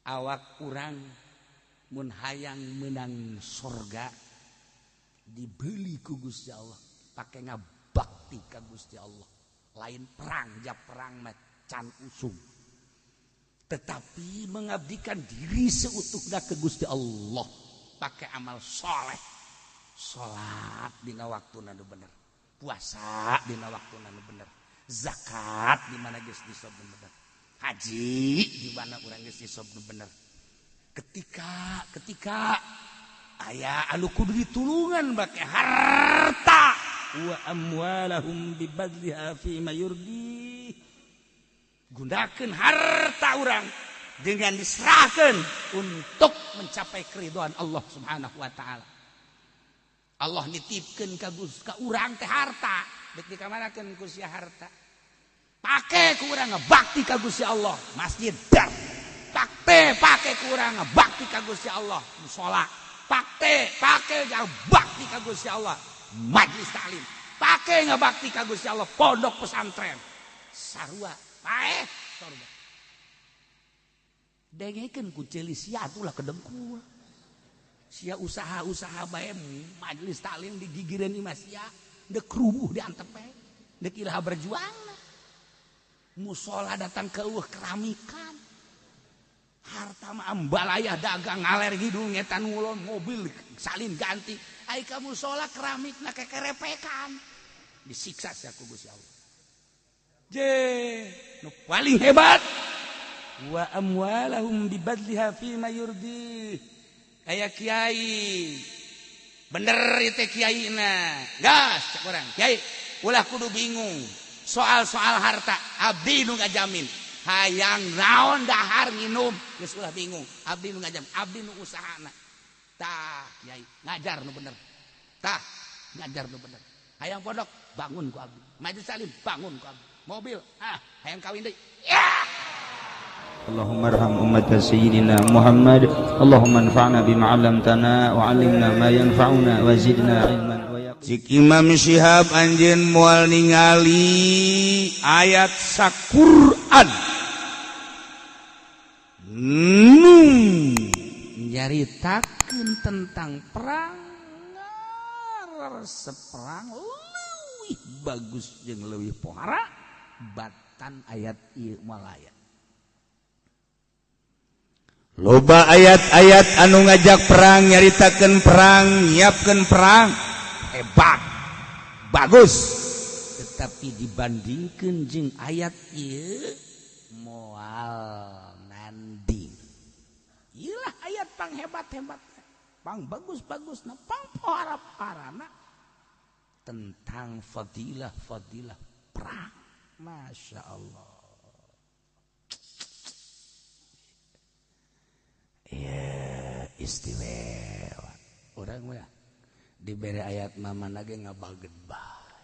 Awak urang mun hayang menang sorga dibeli ku Gusti Allah pake ngabakti ka Gusti Allah. Lain perang, ja perang mah can usum, tetapi mengabdikan diri seutuhnya ke Gusti Allah pakai amal soleh. Salat dina waktuna nu bener, puasa dina waktuna nu bener, zakat di mana geus disob nu bener, haji di mana urang geus disob nu bener. Ketika ketika aya anu kudu ditulungan bake harta, wa amwalahum bibadliha fi ma yurdi, gunakeun harta urang dengan diserahkan untuk mencapai keridhaan Allah Subhanahu wa taala. Allah nitipkeun ka ka urang teh harta, deuk dikamanakeun ku sia harta. Pake ku urang ngabakti ka Gusti Allah, masjid dar. Pake pake ku urang ngabakti ka Gusti Allah, musala. Pake pake ngabakti ka Gusti Allah, majlis taklim. Pake ngabakti ka Gusti Allah, pondok pesantren. Sarua paeh sorga. Dengekeun ku ceuli sia atuh lah kedengkul. Sia usaha-usaha bae majelis taklim digigireun imah sia, deuk rubuh diantep bae. Deuk ilaha berjuang. Musola datang ke eueuh keramikan. Harta mah ambalayah dagang ngaler ngidul ngetan ngulon mobil salin ganti. Ai ka musola keramikna kekerepekan. Disiksa sia ku Gusti Allah. Je, nu paling hebat wa amwalahum bibadliha fi ma yurdi. Aya kiai bener ieu teh kiaina, gas cek urang kiai ulah kudu bingung soal-soal harta, abdi nu ngajamin hayang naon dahar nginum geus ulah bingung, abdi nu ngajamin, abdi nu usahana. Tah kiai ngajar nu bener, tah ngajar nu bener, hayang pondok bangun ku abdi, majelis taklim bangun ku abdi, mobil ah hayang kawin deui ya. Allahumma arham ummat sayyidina Muhammad. Allahumma anfa'na bima 'allamtana wa 'allimna ma yanfa'una wa zidna ilman. Cik Imam Syihab anjeun moal ningali ayat saQuran nu nyaritakeun tentang perang, seperang leuwih bagus jeung leuwih pohara batan ayat ieu malaya. Loba ayat-ayat anu ngajak perang, nyaritakeun perang, nyiapkeun perang, hebat, bagus. Tetapi dibandingkeun jeung ayat ieu moal nanding. Ieu lah ayat pang hebat-hebat, pang bagus-bagusna, pang pohara-poharana tentang fadilah-fadilah perang. Masya Allah. Ya, istimewa. Orang mah diberi ayat mama nage ngabaget bae.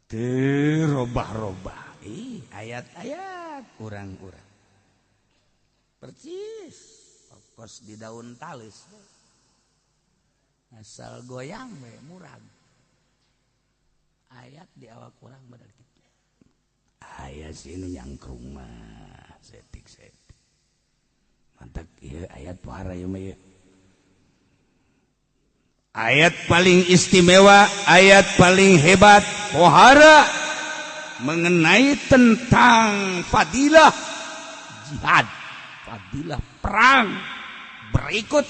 Teu robah-robah. Ih, ayat-ayat urang-urang. Percis kos di daun talis. Asal goyang we murag. Ayat di awak urang bener kitu. Aya sinu nyangkrung mah setik-setik. Mantap ieu ayat pohara ieu mah ieu. Ayat paling istimewa, ayat paling hebat pohara mengenai tentang fadilah jihad, fadilah perang. Berikut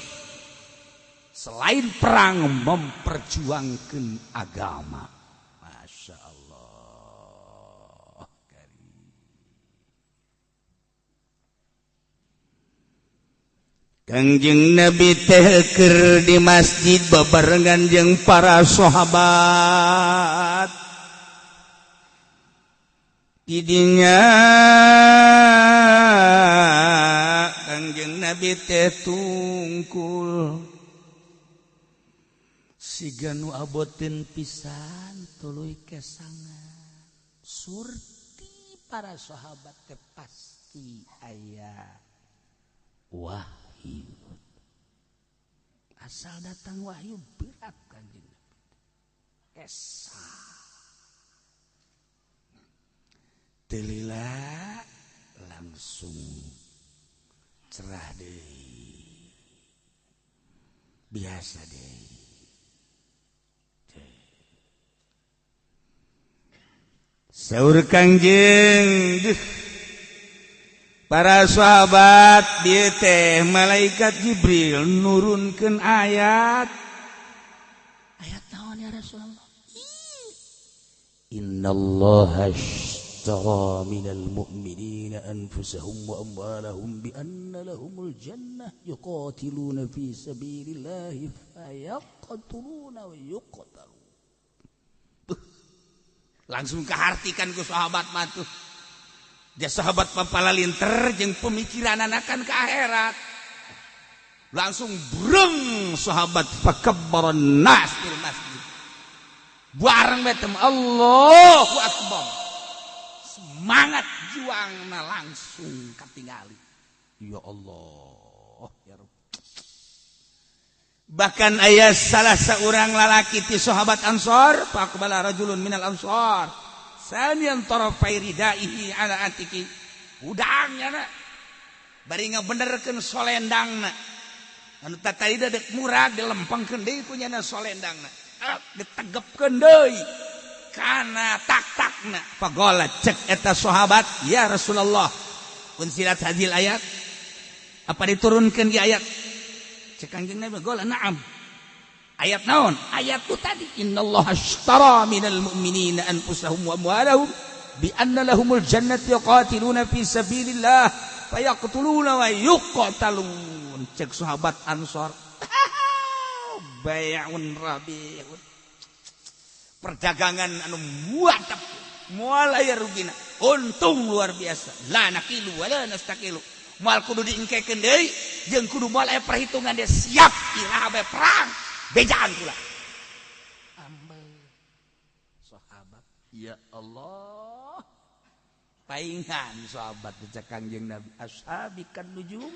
selain perang memperjuangkan agama. Masya Allah. Kangjeng Nabi teh keur di masjid babarengan jeung para sahabat. Didinya Kangjeng Nabi teh tungkul siga nu aboteun pisan tuluy kesangan. Surti para sahabat teh pasti aya wahyu. Asal datang wahyu berat Kanjeng Nabi. Kesah. Telila langsung Cerah deui. Biasa deui. Saur Kangjeng para sahabat dieu teh malaikat Jibril nurunkeun ayat. Ayat naon ya Rasulullah? Innallaha ashtara minal mu'minina anfusahum wa amwalahum bi anna lahumul jannah yuqatiluna fi sabilillahi fayaqtuluna wa yuqtalun. Langsung kehartikan ku sahabat mah tuh. Dia sahabat papalalinter jeung pemikiran anakan ke akhirat. Langsung breng sahabat fakabbaran nas fil masjid. Bareng betem Allahu Akbar. Semangat juangna langsung katingali. Ya Allah, ya Rabb. Bahkan aya salah seorang lalaki ti sahabat Ansor, faqbala rajulun minal ansor. Sanian tarafai ridaihi ala atiki. Udangnya na. Bari ngabenerkeun solendangna. Anu tatadi dek murag dilempengkeun deui ku nyana solendangna. Ditegepkeun deui kana tak-takna. Faqala cek eta sahabat, ya Rasulullah, unsilat hadhil ayat? Apa diturunkeun di ayat? Cek Kangjeng Nabi gola na'am. Ayat naon? Ayat tu tadi innallaha ashtara minal mu'minina anfusahum wa amwalahum bi anna lahumul jannati yuqatiluna fi sabilillah fayaqtuluna wa yuqtalun. Cek sahabat Ansor. Bai'un rabihun. Perdagangan anu muatap moal aya rugina. Untung luar biasa. La naqilu wa la nastaqilu. Moal kudu diengkekeun deui jeung kudu moal aya perhitungan dia siap iraha bae perang bejaan kula. Ambeu sahabat ya Allah paingan sahabat cek Kangjeng Nabi ashabikan nujum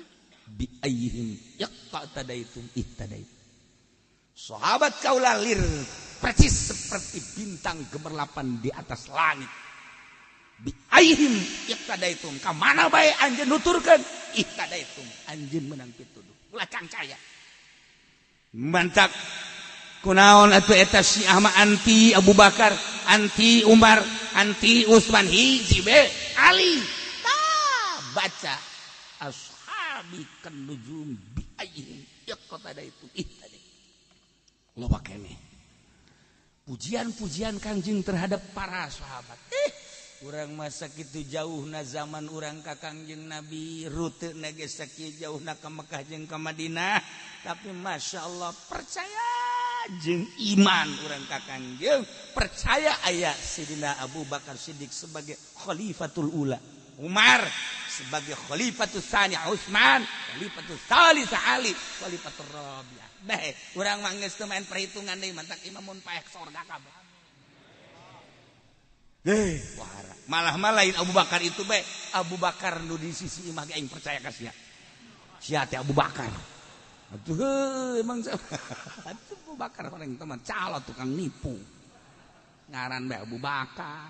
bi ayyihim yaqtadaitum ihtadaitum. Sahabat kaula lir persis seperti bintang gemerlapan di atas langit. Bi aihim iqtadaitum ka mana bae anjeun nuturkeun iqtadaitum anjeun menang pituduh ulah cangcaya mantak kunaon atuh eta Syiah mah anti Abu Bakar anti Umar anti Utsman hiji be Ali tah baca ashabi kan nujum bi aihim iqtadaitum ihtadaitum loba keneh pujian-pujian Kangjeng terhadap para sahabat. Urang masa kitu jauhna zaman urang ka Kangjeng Nabi rute na geus sakieu jauhna ka Mekah jeung ka Madinah tapi Masya Allah percaya jeung iman urang ka Kangjeng percaya aya Sidina Abu Bakar Siddiq sebagai khalifatul ula, Umar sebagai khalifatul tsani, Utsman khalifatul tsalits, Ali khalifatul rabi'ah. Bae urang mah geus teu main perhitungan deui mantak imam mun paeh sorga kabeh. Wahara. Malah malain Abu Bakar itu bae. Abu Bakar nu di sisi imah ge aing percaya ka sia. Sia teh Abu Bakar. Atuh emang atuh Abu Bakar orang teman calo tukang nipu. Ngaran bae Abu Bakar.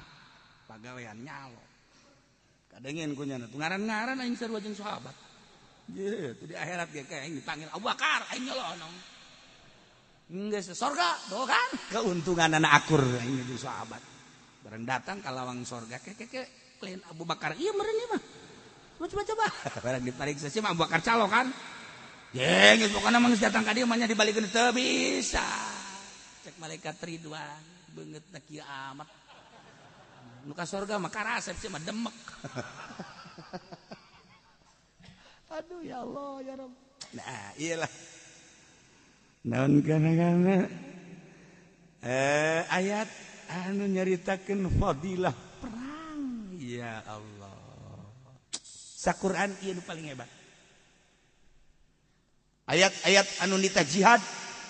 Pagawean nyalo. Kadengin ku nyana ngaran-ngaran aing sarua jeung sahabat. Ye, tuh di akhirat ge aing dipanggil Abu Bakar aing nyolonong. Geus sorga, tuh kan? Keuntunganana akur aing jeung sahabat. Bareng datang ka lawang sorga ke lain Abu Bakar iya meureun ieu mah. Coba coba. Bareng dipariksa sih mah Abu Bakar calo kan. Ye geus pokona mah geus datang ka dieu mah nya dibalikeun teu bisa. Cek malaikat Ridwan beungeutna kieu amat. Nu ka sorga mah karasep sih mah demek. Aduh ya Allah ya Rabb. Nah, iyalah. Naon kana-kana ayat anu nyaritakeun fadilah perang. Ya Allah. Saquran ieu nu paling hebat. Ayat-ayat anu nita jihad,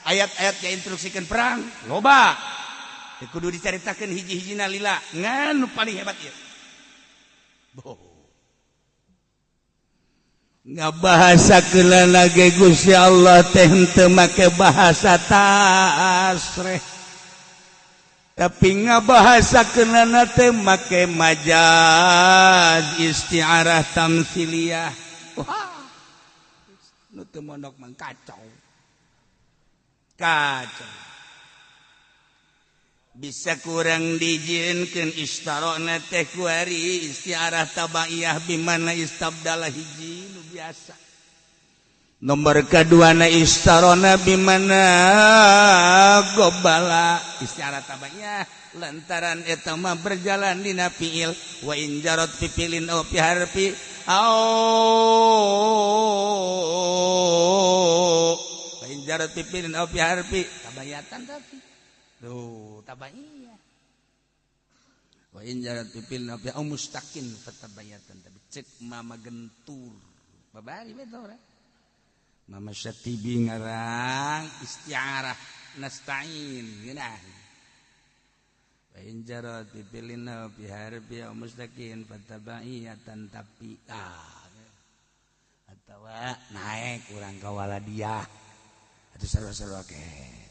ayat-ayat yang instruksikeun perang, loba. Teu kudu dicaritakeun hiji-hijina lila, ngan nu paling hebat ieu. Boh. Ngabahasakeun lagi Gusti Allah teh henteu make bahasa tasreh. Tapi ngabahasakeunana teh make majaz isti'arah tamsiliyah. Wah. Nu teu mondok mah kacau. Kacau. Bisa kurang dijieunkeun istarona teh kuari istiarah tabaiyah bimana istabdala hiji nu biasa. Nomor kedua na istarona bimana gobala istiarah tabaiyah lantaran eta mah berjalan dina fiil wa in jarat fi fiilin aw fi harfi aw wa in jarat fi fiilin aw fi harfi tabayatan tapi tuh tabaiyah wa in jarat fi fiilin aw fi mustaqin fatabayatan tapi cek mama gentur babari betul Mama Syatibi ngarang istiarah nasta'in geunah wa in jarat fi fiilin aw fi harfi aw mustaqin fatabaiyatan tapi atawa naek urang ka waladiah atuh sarua-sarua keneh.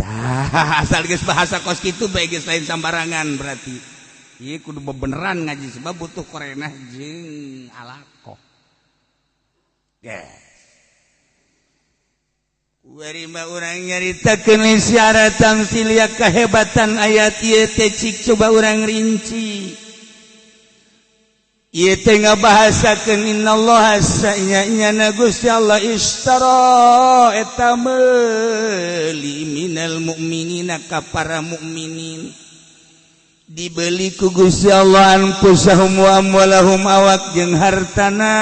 Tah asal geus bahasa kos kitu bae geus lain sambarangan berarti. Ieu kudu bebeneran ngaji sebab butuh korenah jeung alaqah. Yes. Warima urang nyaritakeun isyarat tamtsilia kehebatan ayat ieu teh cik coba urang rinci. Ieu teh ngabahasakeun innallaha sanya-nyana Gusti Allah ishtara eta meuli minal mukminina ka para mukminin. Dibeli ku Gusti Allah anfusahum wa amwalahum awak jeung hartana.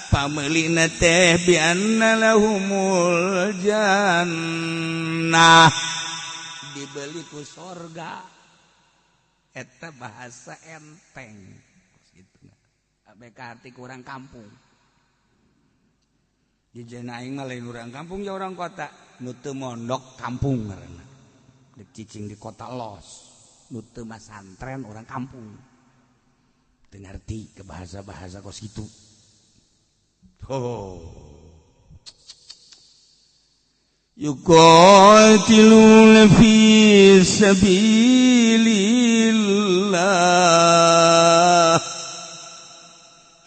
Pameulina teh bi anna lahumul jannah. Dibeli ku sorga. Eta bahasa enteng gitu. Abek arti kurang kampung. Jejen aing mah lain urang kampung ya orang kota. Nu teu mondok kampung ngaranna. Dek cicing di kota los. Nu teu masantren orang kampung. Teu ngarti ke bahasa-bahasa kos kitu. Oh. Yuqatiluna fi sabilillah.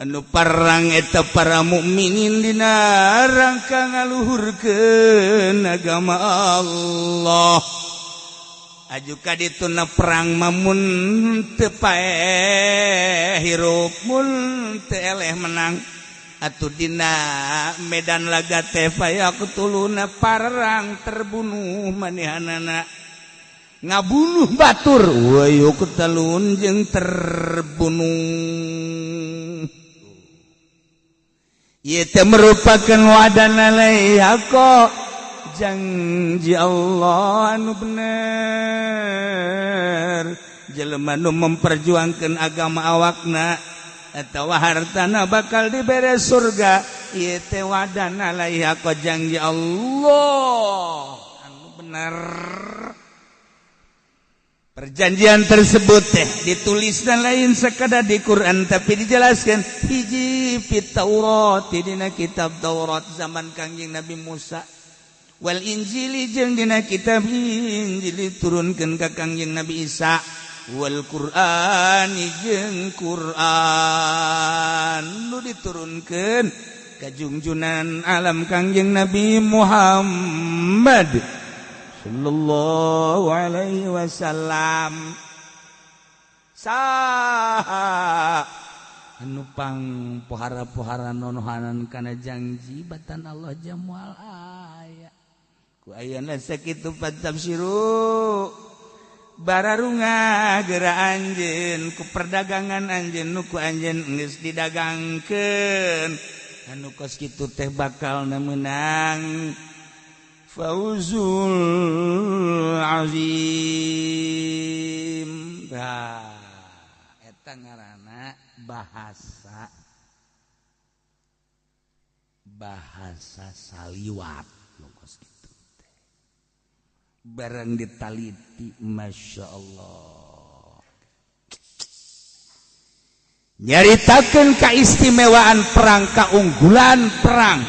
Anu parang eta para mukminin dina rangka ngaluhurkeun agama Allah. Aju ka dituna perang mamun teu paeh hirup mun teu eleh menang. Atuh dina medan laga teh fayaqtuluna parang terbunuh manehanana ngabunuh batur wa yuqtalun jeung terbunuh. Ieu teh merupakan wadana alaiha janji Allah anu bener. Jelema nu memperjuangkeun agama awakna atawa hartana bakal dibere surga. Ieu teh wadana alaiha janji Allah anu bener. Perjanjian tersebut teh ditulis dan lain sekadar di Quran tapi dijelaskan hiji fit Taurat dina kitab Taurat zaman Kangjeng Nabi Musa wal Injili jeung dina kitab Injil diturunkeun ka Kangjeng Nabi Isa wal Qur'an jeung Qur'an nu diturunkeun ka jungjunan alam Kangjeng Nabi Muhammad sallallahu alaihi wasallam. Saha anu pang pohara-pohara nonohanan kana janji batan Allah jamual aya ku ayana sakitu tafsiru bararunga geura anjeun ku perdagangan anjeun nu ku anjeun geus didagangkeun anu kos kitu teh bakal meunang fauzul azim. Bah eta ngaranna bahasa bahasa saliwat nu kos kitu teh barang ditaliti Masya Allah nyaritakeun kaistimewaan perang, kaunggulan perang,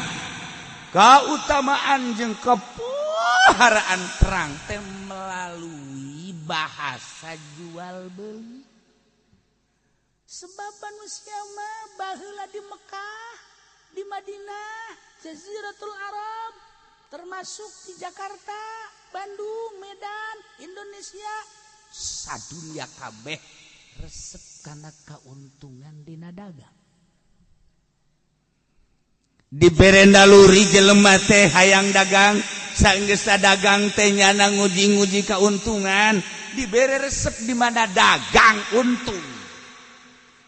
keutamaan jeung kepuharaan perang teh melalui bahasa jual beli. Sebab manusia mah baheula di Mekah, di Madinah, Jaziratul Arab, termasuk di Jakarta, Bandung, Medan, Indonesia, sadunya kabeh resep kana kauntungan dina dagang. Dibere naluri jelema teh hayang dagang, sanggeus dagang teh nyana nguji-nguji kauntungan, dibere resep di mana dagang untung.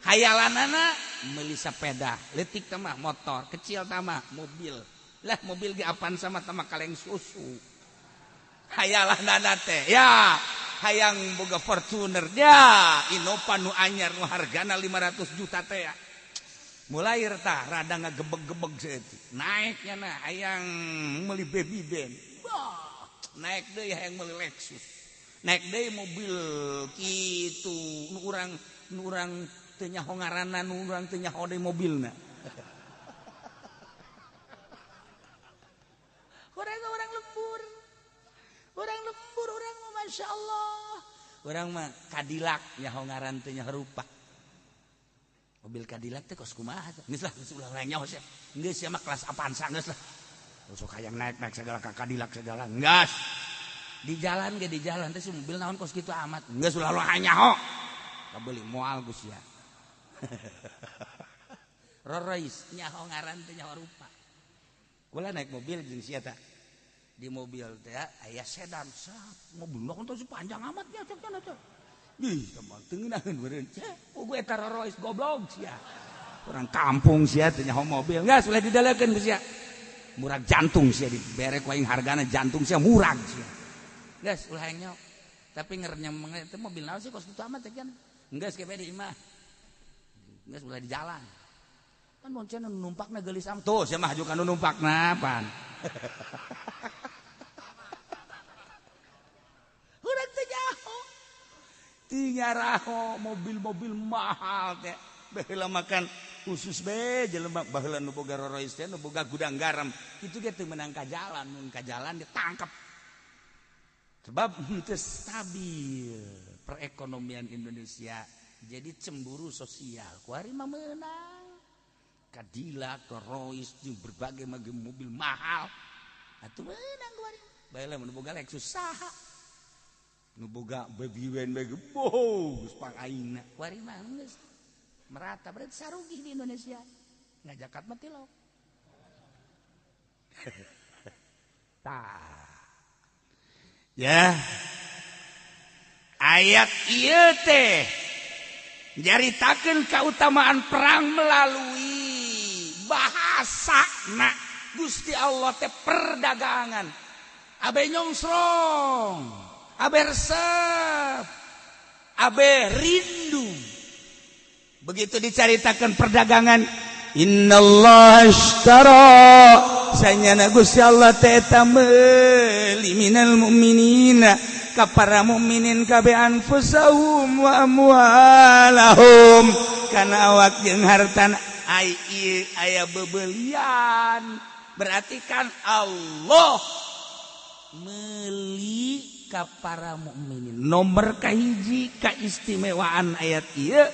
Hayalanana meuli sepeda, leutik mah motor, kecil mah mobil. Lah mobil ge apaan sama tama kaleng susu. Hayalanana teh ya hayang boga Fortuner ya Innova nu anyar nu hargana 500 juta teh ya. Mulai retah rada ngagebeg-gebeg saeutik. Naiknya nah hayang meuli baby band. Bah, naik deui hayang meuli Lexus. Naik deui mobil kitu nu urang teu nyaho ngaranna, nu urang teu nyaho deui mobilna. Orang lembur. Orang lembur orang mah Masya Allah. Orang mah Cadillac nyaho ngaran teu nyaho rupa. Mobil Cadillac teh kos kumaha teh? Geus lah, geus ulah lain nyaho sia. Geus sia mah kelas Avanza geus lah. Sok hayang naik-naik segala ka Cadillac segala. Geus. Di jalan ge di jalan teh si mobil naon kos kitu amat. Geus ulah lain nyaho. Kabeuli moal geus sia. Rorois nyaho ngaran teh nyaho rupa. Kula naik mobil jeung sia tah. Di mobil teh aya sedan sap. Mobil mah kan panjang amat ya cek teh. Ih, teman teu ngeunaheun meureun. Oh, gue eta rorois goblok sia. Orang kampung sia teh nyaho mobil. Geus ulah didalekeun ku sia. Murag jantung sia dibere ku aing hargana jantung sia murag sia. Geus ulah hayang nyaho. Tapi ngerenyem teh mobil naon sih kos kitu amat teh kan. Geus ke di imah. Geus ulah di jalan. Kan boncen nu numpakna geulis am. Tuh sia mah hajukan nu numpakna pan. Urang teh nyaho. Tinyaraho mobil-mobil mahal teh. Baheula makan khusus be jelema baheula nu boga rorois teh nu boga gudang garam. Kitu ge teu meunang ka jalan, mun ka jalan ditangkep. Sebab teu stabil perekonomian Indonesia. Jadi cemburu sosial. Kuari mah meunang. Cadillac, Rolls jeung berbagai macam mobil mahal. Atuh meunang kuari. Baheula mun boga Lexus saha? Nu boga baby wen bae boh geus pang aingna. Kuari mah geus merata berarti sarugih di Indonesia. Ngajakat mah tilok. Tah. Ya. Ayat ieu teh nyaritakeun kautamaan perang melalui bahasa na Gusti Allah teh perdagangan. Abe nyongsrong, abe resep, abe rindu. Begitu dicaritakan perdagangan, innallaha ashtara sanyana Gusti Allah teh eta meuli minal mu'minina ka para mukminin kabeh anfusahum wa amwalahum kana awak jeung hartana. Ai ieu aya bebelian berarti kan Allah meuli ka para mukminin. Nomor kahiji kaistimewaan ayat ieu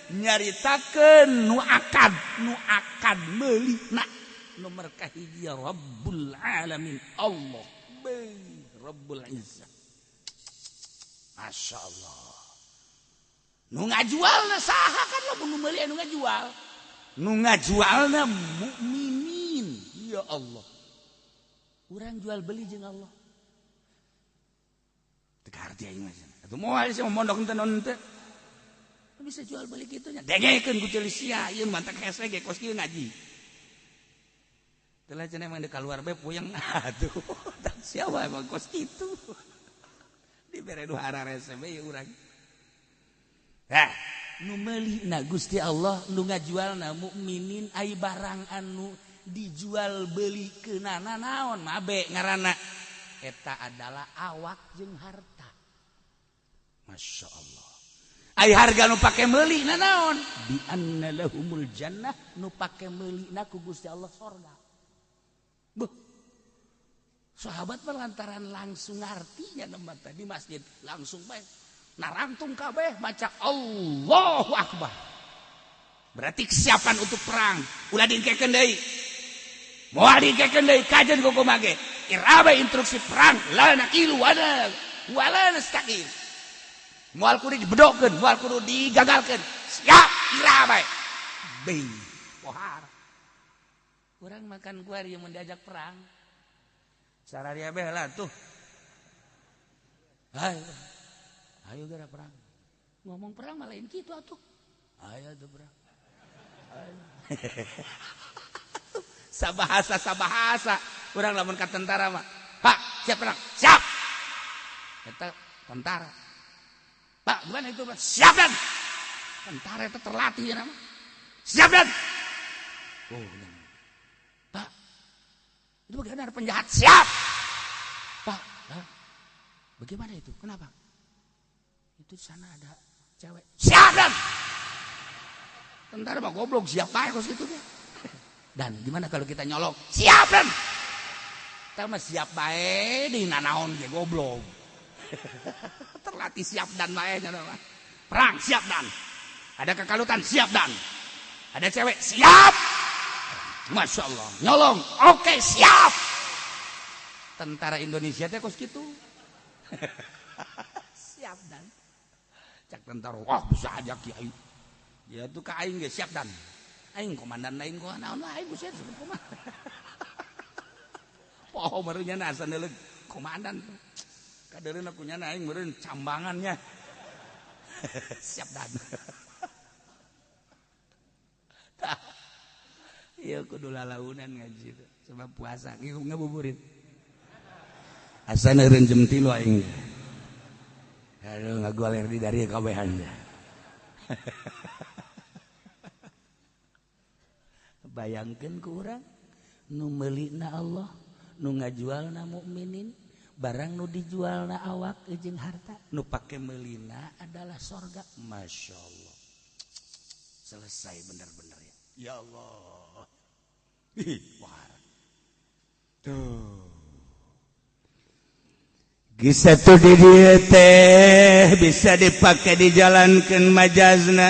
nyaritakeun nu akad meuli na nomor kahiji Rabbul Alamin Allah Rabbul Izzah. Masya Allah. Nu ngajualna saha kan lo nu meuli anu ngajual. Nu ngajualna mukminin. Ya Allah. Urang jual beli jeung Allah. Teu kaharti aing mah. Atuh moal sia mondok henteu naon teu. Bisa jual beli kitu nya. Dengekeun ku ceuli sia ieu mantak hese ge kos kieu ngaji. Teu lah cenah emang deuk kaluar bae puyeng. Aduh, tak sia wae emang kos kitu. Dibere nu hararese bae urang. Heh, nu meulina Gusti Allah nu ngajualna mukminin ai barang anu dijual beli keunana naon mabe ngaranna eta adalah awak jeung harta. Masya Allah. Ai harga nu pake meulina naon? Bi anna lahumul jannah nu pake meulina ku Gusti Allah sorga. Buh. Sahabat lantaran langsung artinya nemata di masjid langsung bae narangtung kabeh maca Allahu Akbar. Berarti kesiapan untuk perang. Ulah dingkekeun deui. Moal dingkekeun deui kajen kumaha ge. Irabe instruksi perang la nakilu wala wala nastaqil. Moal kudu dibedokeun, moal kudu digagalkeun. Siap irabe. Bing. Pohar. Urang makan kuari mun diajak perang. Sararia beh lah tuh. Ayo. Ayo gara perang. Ngomong perang malah lain kitu atuh. Ayo tuh perang. Ayo. Sabahasa-sabahasa urang lamun ka tentara mah. Pak, siap perang. Siap. Eta tentara. Pak, gimana itu? Siap dan. Tentara itu terlatih ya nama. Siap dan. Oh, benar. Pak, itu bagaimana ada penjahat? Siap. Pak, hah? Bagaimana itu? Kenapa? Itu di sana ada cewek. Siap dan. Tentara mah goblok, siap bae kos kitu ge. Dan gimana kalau kita nyolong? Siap dan. Kita mah siap bae di nanaon ge goblok. Terlatih siap dan bae nya mah. Perang siap dan. Ada kekalutan siap dan. Ada cewek siap. Masya Allah. Nyolong oke siap. Tentara Indonesia teh kos kitu. Siap dan. Cak tentara wah bisa aja kiai. Ya tuh ka aing ge siap dan. Aing komandan lain kok naon lah aing buset sebut komandan. Poho meureun nya asa neuleuk komandan. Kadeureun aku nya aing meureun cambangannya. Siap dan. Tah. Ieu kudu lalaunan ngaji teh sebab puasa ngabuburit. Asa neureun jam 3 aing. Aduh ngagoler di dari kabehan. Bayangkeun ku urang nu meulina Allah, nu ngajualna mukminin, barang nu dijualna awak jeung harta, nu pake meulina adalah sorga. Masya Allah. Selesai bener-bener ya. Ya Allah. Ih, wah. Tuh. Geus atuh di dieu teh bisa dipake dijalankeun majazna.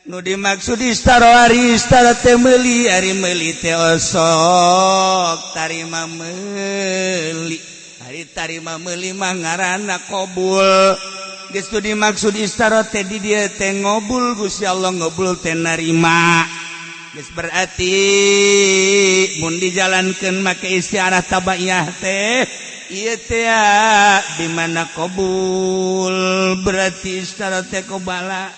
Nu dimaksud istara ari istara teh meuli, ari meuli teh osok tarima meuli. Ari tarima meuli mah ngaranna qabul. Geus tu dimaksud istara teh di dieu teh ngobul, Gusti Allah ngobul teh narima. Geus berarti mun dijalankeun make istiarah tabaiyah teh ieu teh di mana qabul berarti istara teh qobala.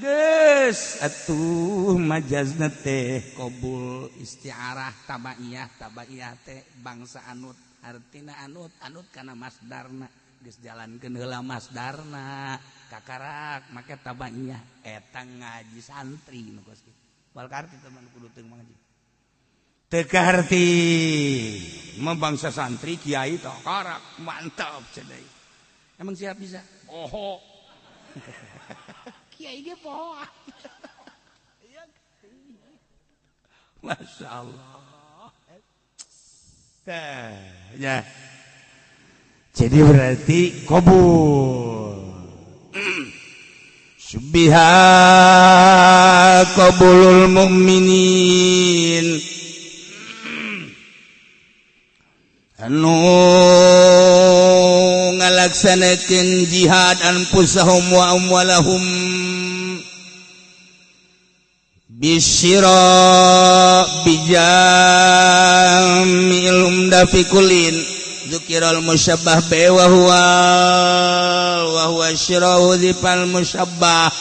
Geus atuh majazna teh qabul istiarah tabaiyah, tabaiyah teh bangsa anut, artina anut, anut kana masdarna. Geus jalankeun heula masdarna kakarak make tabaiyah eta ngaji santri nu kos kitu. Bal karti teman kudu teu ngaji. Teu kaharti mah bangsa santri kiai tah karak mantap cenah. Emang siap bisa? Oho. Kiai ge poho. Masya Allah. Tah, ya. Jadi berarti qabul. Subbiha qabulul mukminin. Anu ngalaksanakeun jihad anfusahum wa amwalahum bisyira bijamil umda fi kullin dzukiral musyabbah bi wa huwa syirahu dzifal musyabbah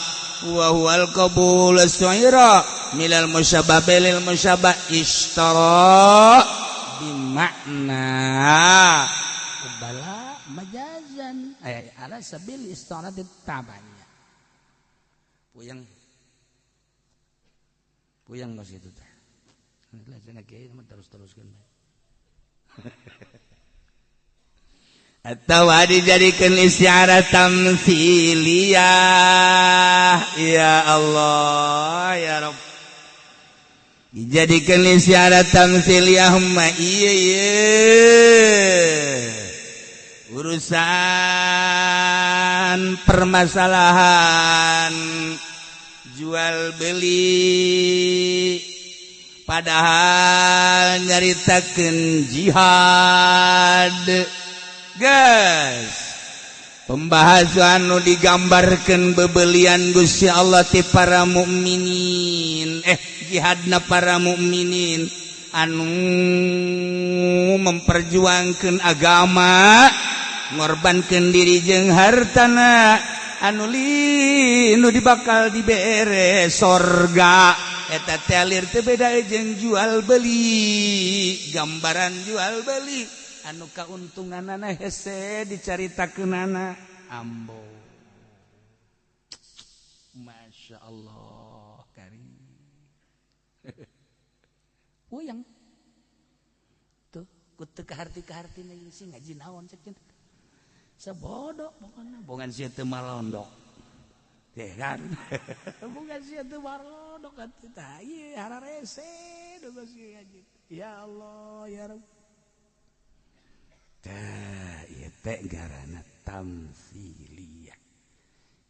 wa huwal qabul suira milal musyabbah bilil musyabbah ishtara bimakna bala majazan ala sabil isti'anati tabanya. Puyeng puyeng kos kitu teh. Lah kiai mah terus-teruskeun bae. Atau dijadikan istiarah tamtsiliyah. Ya Allah ya Rabb. Dijadikan istiarah tamtsiliyah mah ieu ye. Urusan permasalahan jual beli padahal nyaritakeun jihad. Geus pembahasan nu digambarkeun bebelian Gusti Allah ti para mukminin, jihadna para mukminin anu memperjuangkeun agama, ngorbankeun diri jeung hartana, anu linu dibakal dibere sorga. Eta teh alir teu beda jeung jual beli, gambaran jual beli anu kauntunganana hese dicaritakeunana ambo. Masya Allah karim. Puyeng tuh ku teu kaharti-kaharti sih ngaji naon cek cenah. Sabodo pokona bongan sia teu marondok. Teh kan. Bongan sia teu marondok atuh tah ieu hararese nu geus ngaji. Ya Allah ya Rabb. Tah ieu teh ngaranna tamsiliyah.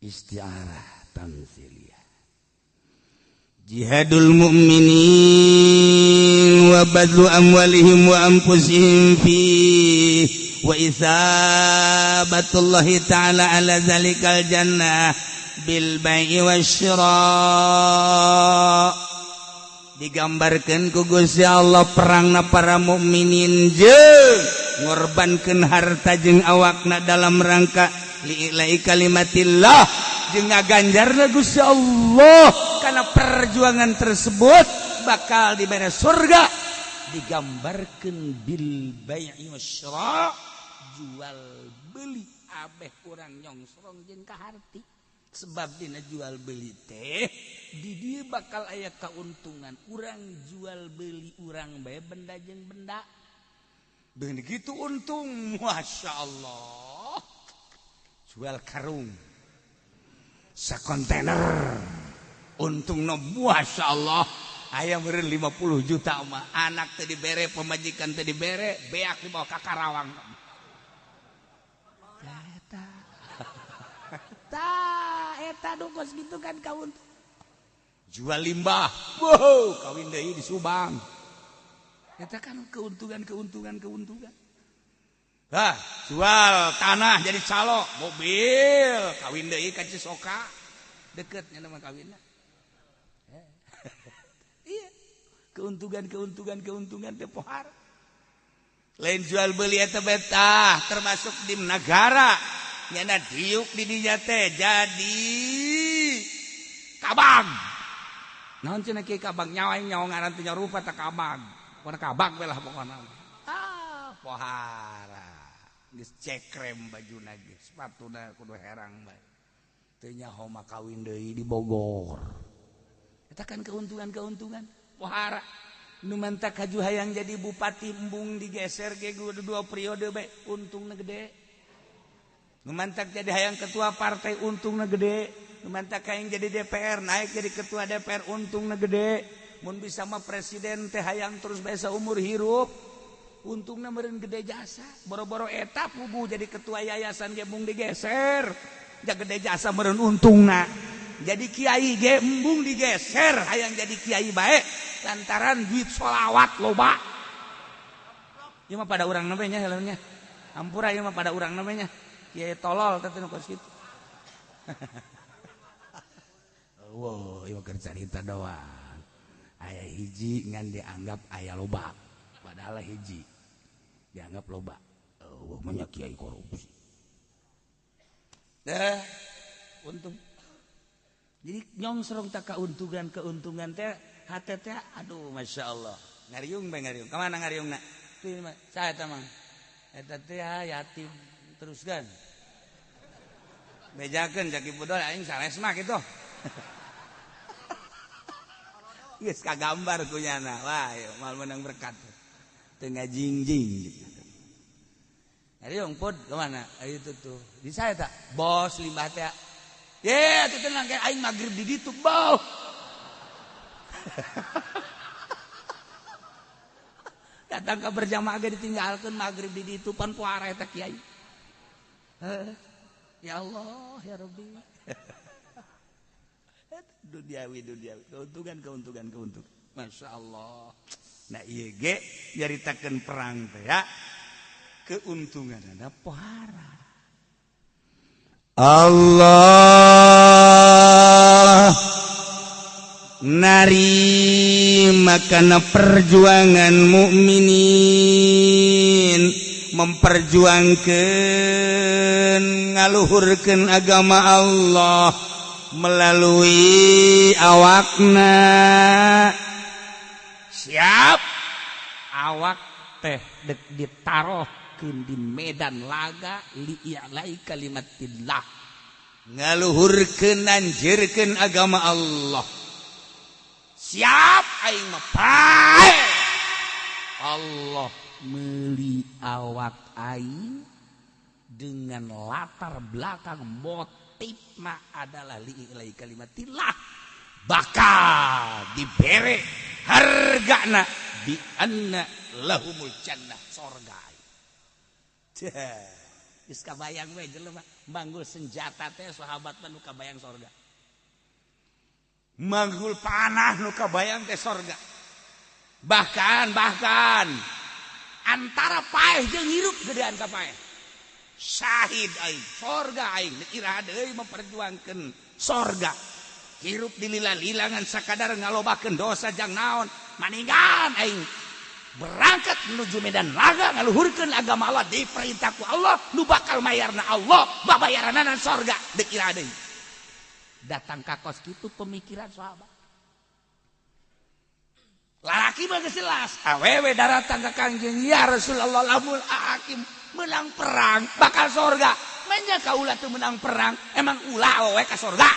Isti'arah tamsiliyah. Jihadul mu'minin wa badlu amwalihim wa anfusihim fi wa isabatullahi ta'ala ala zalikal jannah bil bai'i wasyira. Digambarkeun ku Gusti Allah perangna para mukminin jeung ngorbankeun harta jeung awakna dalam rangka li'ila'i kalimatillah jeung ngaganjarna Gusti Allah karena perjuangan tersebut bakal diberi surga. Digambarkeun bil bai'i wasyira, jual beli abeh kurang nyongsrong jeung kaharti. Sebab dina jual beli teh di dieu bakal aya kauntungan. Urang jual beli urang bae benda jeung benda. Begitu untung, Masya Allah. Jual karung sakontainer untung no, Masya Allah. Aya meureun 50 juta mah. Anak teu dibere, pamajikan teu dibere, beak dibawa ka Karawang. Eta. Tah, eta dukos gitu kan kauntung. Jual limbah, wow, kawin deui di Subang. Eta kan keuntungan, keuntungan, keuntungan. Hah, jual tanah jadi calo, mobil, kawin deui ka Cisoka. Deketnya nama kawinna. Iya. Keuntungan, keuntungan, keuntungan teh pohar. Lain jual beli eta betah termasuk di negara. Nyana diuk di dinya teh jadi kabang. Naon cenah kieu kabang nyawa nyawa ngaran teh nyarupa teh kabang. Pokona kabang we lah pokona. Ah, pohara. Geus cekrem bajuna ge, sepatuna kudu herang bae. Teu nyaho mah kawin deui di Bogor. Eta kan keuntungan-keuntungan pohara. Nu mantak haju hayang jadi bupati embung digeser ge kudu 2 periode bae, untungna gede. Nu mantak jadi hayang ketua partai untungna gede. Nu mantak hayang jadi DPR naik jadi ketua DPR untungna gede. Mun bisa mah presiden teh hayang terus bae saumur hirup untungna meureun gede jasa. Boro-boro eta puguh jadi ketua yayasan ge embung digeser. Ja gede jasa meureun untungna. Jadi kiai ge embung digeser hayang jadi kiai bae lantaran duit sholawat loba. Ieu mah pada urang namanya helmnya. Ampura ieu mah pada urang namanya. Kiai tolol teh nu kos kitu. Wow, ieu keur carita doang. Aya hiji ngan dianggap aya loba. Padahal hiji dianggap loba. Eueuh mah kiai korupsi. Dah, untung. Jadi nyongsrong tak keuntungan-keuntungan teh hate teh aduh Masya Allah. Ngariung bae ngariung. Kamana ngariungna? Tuh mah saha eta mah? Eta teh yatim teruskan. Bejakeun jaki budol aing sanes mah kitu. Geus kagambar ku nyana. Wah, ieu moal meunang berkat. Teu ngajingjing. Ngariung pod kemana? Ayo itu tuh. Di saya tak? Bos limbah teh. Ye, atuh tenang kayak aing magrib di ditu, bau. Datang ke berjamaah ge ditinggalkeun magrib di ditu pan puara eta kiai. Ya Allah, ya Rabbi. Duniawi duniawi, keuntungan keuntungan keuntungan. Masya Allah. Nah ieu ge nyaritakeun perang teh ya. Keuntungan ada pohara. Allah narima kana perjuangan mukminin, memperjuangkan ngaluhurkeun agama Allah melalui awakna. Siap awak teh dek ditarohkeun di medan laga li'ilai kalimatillah, ngaluhurkeun anjirkeun agama Allah. Siap aing mah pae. Allah meuli awak aing dengan latar belakang motifna adalah li'ilai kalimatillah, bakal dibere hargana bi anna lahumul jannah, sorga. Geus kabayang we jelema manggul senjata teh sahabat mah nu kabayang sorga. Manggul panah nu kabayang teh sorga. Bahkan antara paeh jeung hirup gedean ka paeh. Syahid aing, sorga aing, iraha deui memperjuangkeun sorga. Hirup dilila-lilangan sakadar ngalobakeun dosa jang naon, maningan aing berangkat menuju medan laga ngaluhurkeun agama Allah diperintah ku Allah, nu bakal mayarna Allah, babayaranana sorga deuk iraha deui. Datang ka kos kitu pemikiran sahabat. Lalaki mah geus jelas, awewe daratang ka Kangjeng, ya Rasulullah lamun hakim menang perang bakal sorga. Menya kaula teu menang perang, emang ulah awewe ka sorga.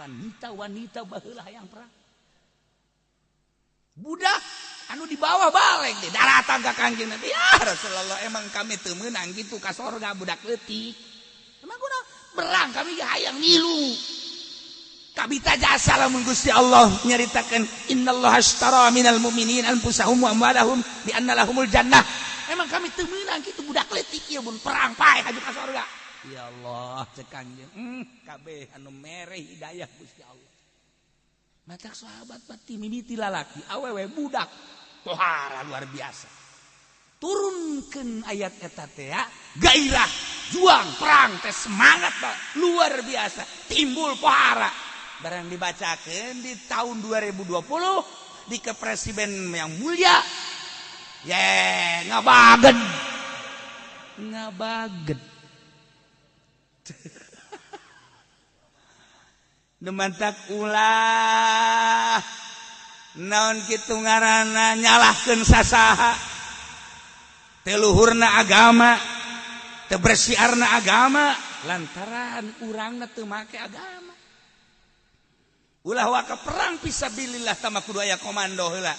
Wanita-wanita baheula hayang perang. Budak anu di bawah baleng deh daratang ka Kangjeng Nabi, ya Rasulullah emang kami teu meunang kitu ka sorga budak leutik. Emang kunaon perang kami hayang milu. Kabita jasa lamun Gusti Allah nyaritakeun innallaha ashtara minal mu'minina anfusahum wa amwalahum bi anna lahumul jannah. Emang kami teu meunang kitu budak leutik ieu mun perang paeh haju ka sorga. Ya Allah cek Kangjeng, kabeh anu mere hidayah Gusti Allah. Matak sahabat pati mimiti lalaki awewe budak pohara luar biasa. Turunkeun ayat eta teh ya, gairah juang perang teh semangat Pak, luar biasa timbul pohara. Barang dibacakeun di tahun 2020 di kepresiden yang mulia, ye ngabagen ngabagen. Demantak ulah naon kitu ngaranna nyalahkeun sasaha, teu luhurna agama, teu bersiarna agama lantaran urangna teu make agama. Ulah waka perang fisabilillah tama kudu aya komando heula.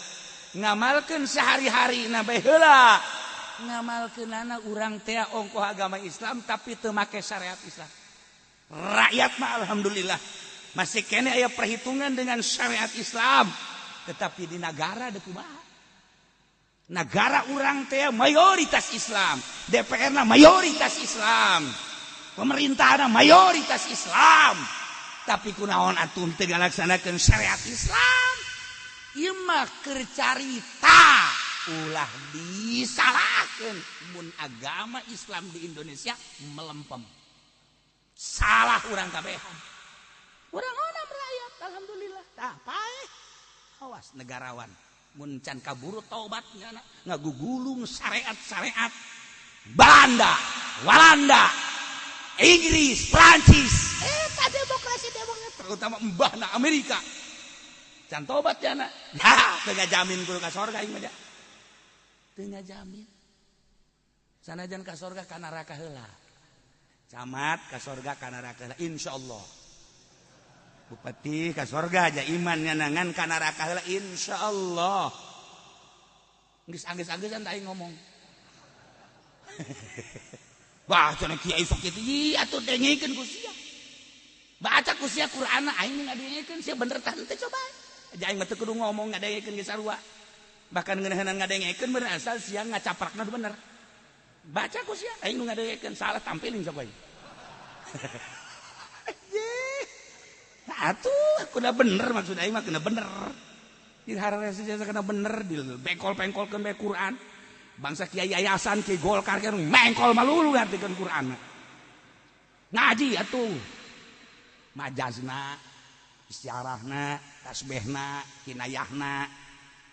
Ngamalkeun sehari-hari na bae heula. Ngamalkeunana urang teh ongkoh agama Islam tapi teu make syariat Islam. Rakyat mah alhamdulillah masih kene aya perhitungan dengan syariat Islam, tetapi di negara deui kumaha? Negara urang teh mayoritas Islam, DPR-na mayoritas Islam, pemerintahna mayoritas Islam. Tapi kunaon atuh teu ngalaksanakeun syariat Islam? Ieu mah keur carita, ulah disalahkeun mun agama Islam di Indonesia melempem. Salah urang kabehan. Urang onam rakyat alhamdulillah. Tah paeh. Awas negarawan mun can kaburu taubatnya ngagugulung syariat-syariat Belanda, Walanda, Inggris, Prancis, eta demokrasi demokrasi terutama mbahna Amerika. Can tobat ya na. Ya, teu ngajamin kudu ka sorga aing mah. Teu ngajamin. Sanajan ka sorga ka neraka heula. Camat ka sorga ka neraka heula insyaallah. Bupati ka sorga aja iman ngan ka neraka heula insyaallah. Geus anggeus-anggeus aing ngomong. Wah, cenah kiai sok kitu ieu atuh dengekeun ku sia. Baca ku sia Qur'an aing ngadengekeun sia bener tah teu coba. Aja aing mah teu kudu ngomong ngadengekeun ge sarua. Bahkan ngeunaheunana ngadengekeun bener asal sia ngacaprakna bener. Baca ku sia aing nu ngadengekeun salah tampilin sok aing. Atuh kudu bener maksud aing mah kena bener. Di hararese jasa kena bener di bengkol-bengkolkeun bae Quran. Bangsa kiai yayasan kiai Golkar kan mengkol malulu ngartikeun Quran. Ngaji atuh. Majazna, istiarahna, tasbihna, kinayahna.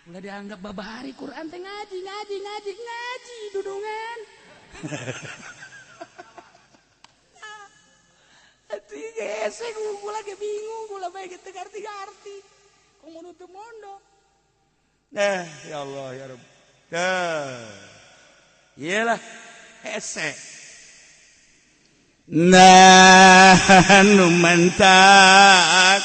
Ulah dianggap babahari Quran teh ngaji, ngaji, ngaji, ngaji dudungan. Atuh hese kula ge bingung, kula bae ge teu ngarti-ngarti. Komo nu teu mondok. Nah, ya Allah ya Rabb. Tah. Iyalah hese. Nah, nu mentak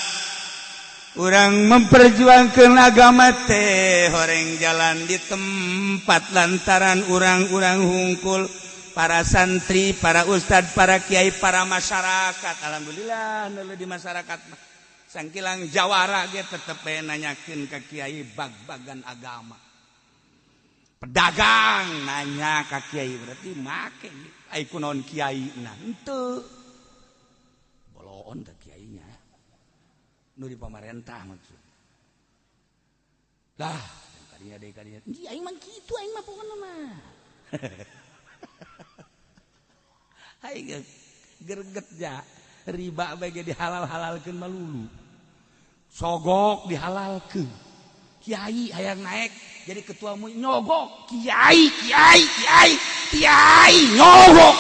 urang memperjuangkan agama teh horeng jalan di tempat lantaran urang-urang hungkul para santri, para ustad, para kiai, para masyarakat. Alhamdulillah nu di masyarakat mah sangkilang jawara ge tetep bae nanyakeun ka kiai bag-bagan agama. Pedagang nanya ka kiai berarti make ai kunaon kiai na henteu. Boloon ka kiainya. Nu di pamarentah maksud. Lah, kadinya deui kadinya. Aing mah kitu aing mah pokona mah. Aing gerget ja riba bae ge dihalal-halalkeun malulu. Sogok dihalalkeun. Kiai hayang naik jadi ketua MUI nyogok. Kiai, kiai, kiai, kiai nyogok.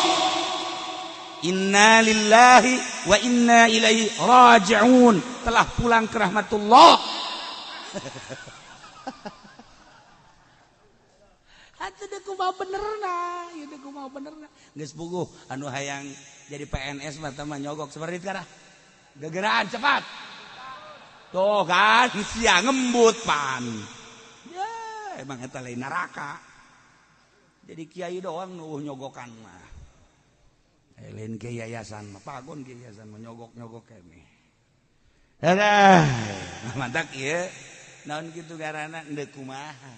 Inna lillahi wa inna ilaihi raji'un. Telah pulang ke rahmatullah. Atuh deui kumaha benerna, ieu deui kumaha benerna. Geus puguh anu hayang jadi PNS mah teh nyogok seperti sekarang. Gegeraan cepat. Tuh kan sia ngembut pan. Ya, emang eta lain neraka. Jadi kiai doang nu nyogokan mah. Lain ke yayasan mah pagon ke yayasan mah nyogok-nyogok kene. Alah, mantak ieu naon kitu garana endeu kumaha.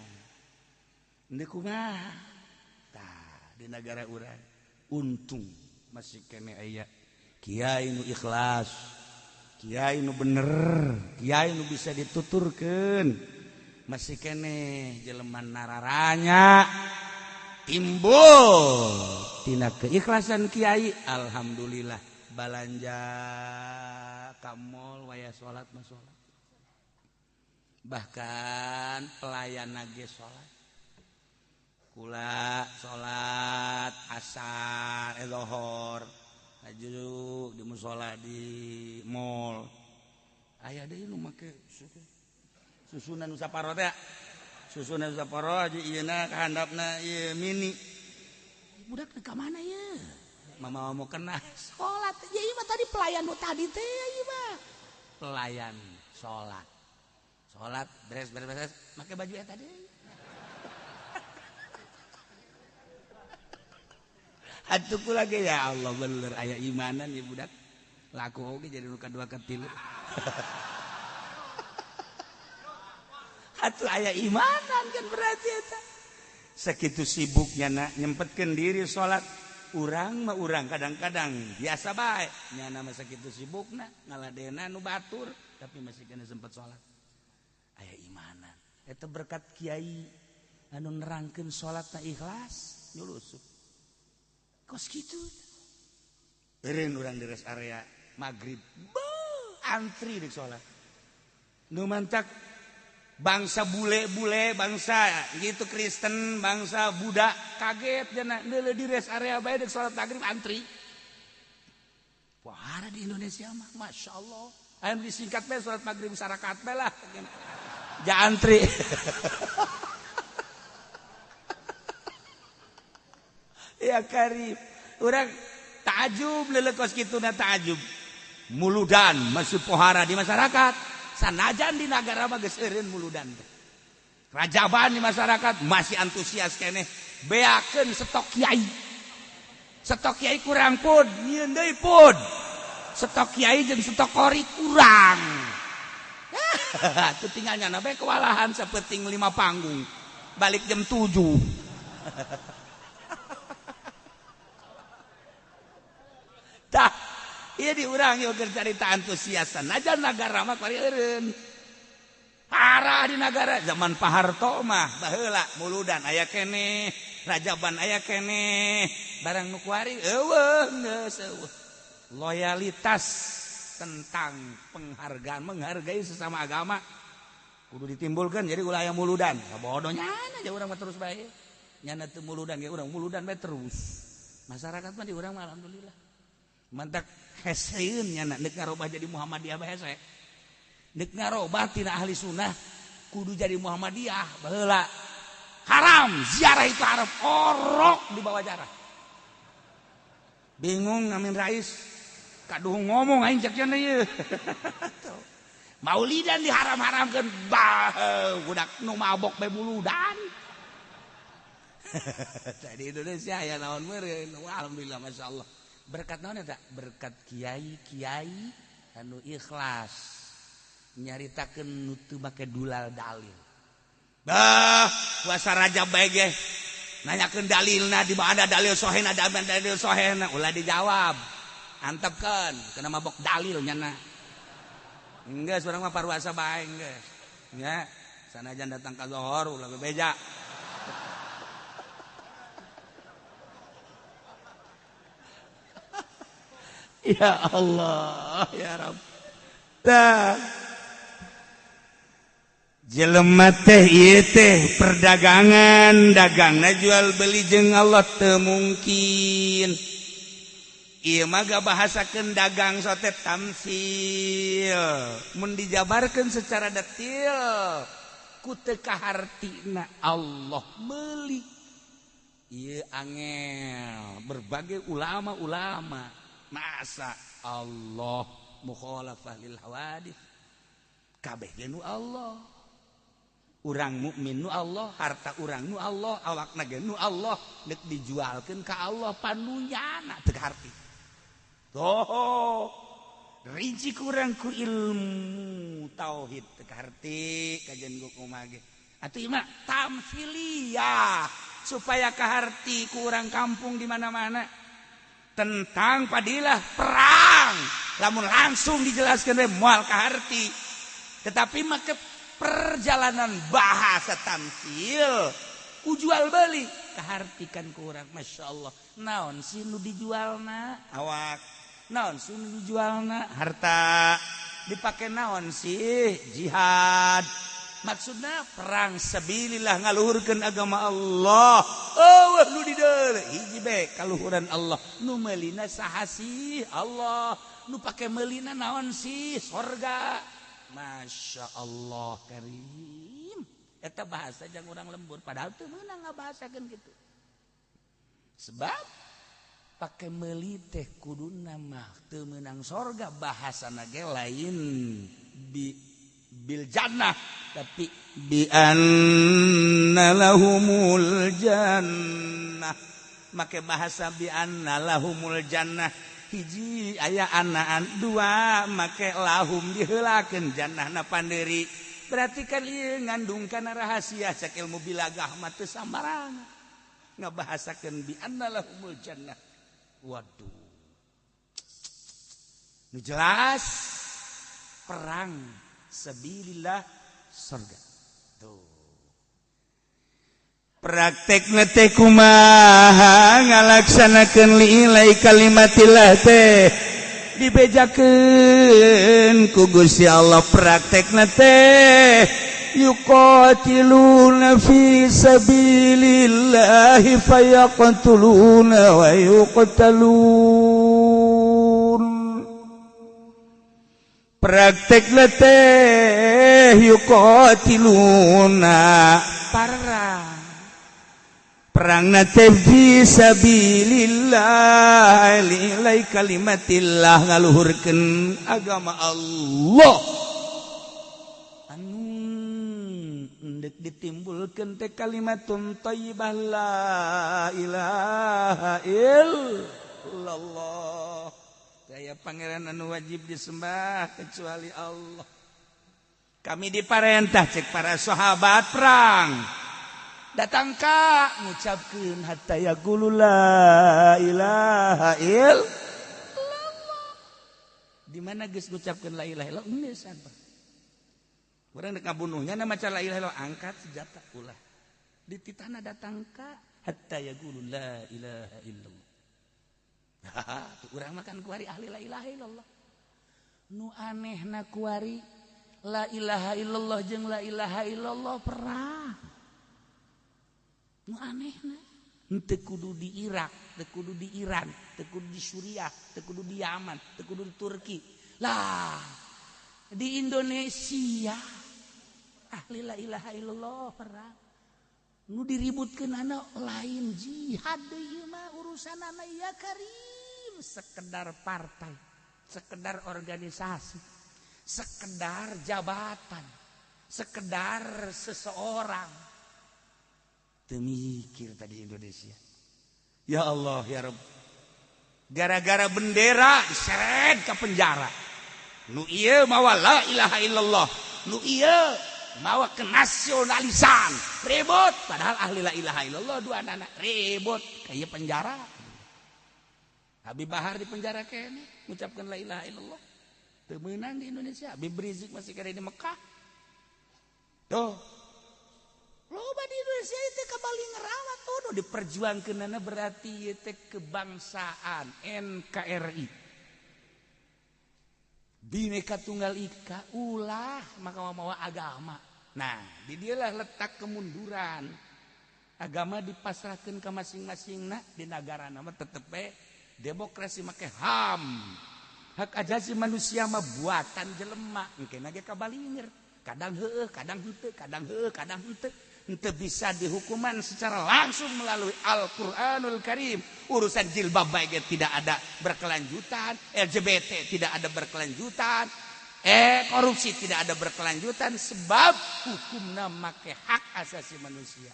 Endeu kumaha. Tah di negara urang untung masih kene aya kiai nu ikhlas, kiai nu bener, kiai nu bisa dituturkeun. Masih kene jelema nararanya timbul tina keikhlasan kiai. Alhamdulillah balanja ka mall waya salat mah salat, bahkan pelayan ge salat, kula salat asar zuhur laju di musala di mall aya deui nu make susunan nu saparo teh, susunan saparo aja ieu na kahandapna ieu mini budak ka mana ieu mama mau kena salat ya ieu mah tadi pelayan nu tadi teh ieu mah pelayan salat salat beres beres beres make baju eta deui. Atuh kula ge ya Allah bener aya imanan ieu budak laku oge jadi nu kadua katilu. Atuh aya imanan kan berarti eta. Sakitu sibuknya na nyempetkeun diri salat. Urang mah urang kadang-kadang biasa bae nyana mah sakitu sibukna ngaladena nu batur tapi masih kena sempet salat. Aya imanan. Eta berkat kiai anu nerangkeun salatna ikhlas nyulusup. Kos kitu. Eureun urang di rest area magrib. Antri di salat. Nu mantak bangsa bule-bule, bangsa gitu Kristen, bangsa Buddha kaget jana neuleuh di rest area bae deuk salat maghrib antri. Wah, di Indonesia mah Masya Allah. Aya nu disingkat bae salat maghrib sarakat bae lah. Ja antri. Ya karib. Urang takjub leuleuk kos kituna takjub. Muludan masih pohara di masyarakat. Sanajan di nagara mah geus eureun muludan teh. Rajaban di masyarakat masih antusias keneh beakeun stok kiai. Stok kiai kurang pun, nyieun deui pun. Stok kiai jeung stok kori kurang. Atuh tinggal nyana bae kewalahan sapeting 5 panggung. Balik jam 7. Tah, Ieu di urang ieu keur carita antusiasan. Najan nagara mah kuari eureun. Parah di nagara zaman Pak Harto mah baheula muludan aya keneh, rajaban aya keneh, barang nu kuari eueuh geus eueuh. Loyalitas tentang penghargaan menghargai sesama agama kudu ditimbulkan, jadi ulah aya muludan. Bodoh nyana aja urang mah terus bae. Nyana teu muludan ge urang muludan bae terus. Masyarakat mah di urang mah alhamdulillah. Mantak heseun nyana deuk ngarobah jadi Muhammadiyah bae hese. Deuk ngarobah tina ahli sunnah kudu jadi Muhammadiyah baheula. Haram ziarah itu haram, orok di bawah jarah. Bingung Amin Rais kaduh ngomong aing cek cenah ieu. Maulidan diharam-haramkeun bah budak nu mabok bae muludan. Di Indonesia ya naon meureun, alhamdulillah masyaallah. Berkat naon eta? Berkat kiai-kiai anu ikhlas nyaritakeun nu teu make dulal dalil. Bah, puasa Rajab bae ge nanyakeun dalilna di mana dalil sohena, dalil sohena ulah dijawab. Antepkeun kana mabok dalil nyana. Enggeus urang mah parwasa bae enggeus. Nya, sanajan datang ka zohor ulah bebeja. Ya Allah, ya Rabb. Tah. Jelema teh ieu teh perdagangan, dagangna jual beli jeung Allah teu mungkin. Ieu mah gabahasakeun dagang sote tamsil. Mun dijabarkeun secara detail ku teu kahartina Allah meuli. Ieu angel berbagai ulama-ulama masa Allah mukhalafah lil hawadits. Kabeh ge nu Allah. Urang mukmin nu Allah, harta urang nu Allah, awakna ge nu Allah, deuk dijualkeun ka Allah panunyana teu kaharti. Tuh, rinci kurang ku ilmu tauhid teu kaharti kajian ku kumaha ge. Atuh ieu mah tamsiliyah supaya kaharti ku urang kampung di mana-mana tentang padilah perang. Lamun langsung dijelaskeun we moal kaharti. Tetapi make perjalanan bahasa tamsil ku jual beli kahartikan ku urang. Masya Allah, naon sih nu dijualna awak, naon sih nu dijualna harta, dipake naon sih jihad, maksudna perang sabilillah ngaluhurkeun agama Allah. Eueuh nu dideuleu hiji bae kaluhuran Allah, nu meulina saha sih Allah, nu pake meulina naon sih sorga. Masya Allah karim. Eta bahasa jang urang lembur padahal teu meunang ngabahasakeun kitu. Sebab pake meuli teh kuduna mah teu meunang sorga, bahasana ge lain bi bil jannah tapi bi anna lahumul jannah. Make bahasa bi anna lahumul jannah hiji aya anaan, dua make lahum diheulakeun jannahna panderi. Berarti kan ieu ngandung kana rahasia cek ilmu bilagah mah teu sambarangan ngabahasakeun bi anna lahumul jannah. Waduh, nu jelas perang sabilillah surga. Tuh praktekna teh kumaha ngalaksanakeun liilai kalimatillah teh dibejakeun ku Gusti Allah. Praktekna teh yuqatiluna fi sabilillahi fayaqtuluna wa yuqtalun. Praktekna teh yuqatiluna parang perangna teh fi sabilillah lillahi kalimatillah ngaluhurkeun agama Allah. Anu endek ditimbulkeun teh kalimatun thayyibah la ilaha illallah. Daya pangeran anu wajib disembah kecuali Allah. Kami diparentah cek para sahabat perang. Datang ka ngucapkeun hatta yaqulu la ilaha illallah. Di mana geus ngucapkeun la ilaha illallah geus apa? Urang dek ngabunuhnya na maca la ilaha illallah angkat senjata ulah. Dititahna datang ka hatta yaqulu la ilaha illallah. Tuh urang makan kuari ahli la ilaha illallah. Nu anehna kuari la ilaha illallah jeung la ilaha illallah perang. Nu anehna henteu kudu di Irak, teu kudu di Iran, teu kudu di Suriah, teu kudu di Yaman, teu kudu di Turki. Lah, di Indonesia ahli la ilaha illallah perang. Nu diributkeun anak lain jihad deui mah urusanana ya karim, sekedar partai, sekedar organisasi, sekedar jabatan, sekedar seseorang. Teu mikir tadi Indonesia. Ya Allah ya Rabb. Gara-gara bendera diseret ke penjara. Nu ieu mawa la ilaha illallah, nu ieu mawa kenasionalisan, ribut. Padahal ahli la ilaha illallah dua anak ribut kayak penjara. Habib Bahar di penjara kene ngucapkeun la ilaha illallah. Teu meunang di Indonesia. Habib Rizik masih kene di Mekah. Tuh. Loba di Indonesia itu kembali ngerawat tuh diperjuangkeunana berarti ieu teh kebangsaan NKRI. Bineka Tunggal Ika ulah maka mawa agama. Nah, di dialah letak kemunduran. Agama dipasrahkan ke masing-masing di negara nama tetep demokrasi make HAM. Hak asasi manusia mah buatan jelema, engke ge kabalingeur. Kadang heueuh, kadang henteu, kadang heueuh, kadang henteu. Henteu bisa dihukuman secara langsung melalui Al-Qur'anul Karim. Urusan jilbab bae tidak ada berkelanjutan, LGBT tidak ada berkelanjutan, korupsi tidak ada berkelanjutan sebab hukumna make hak asasi manusia.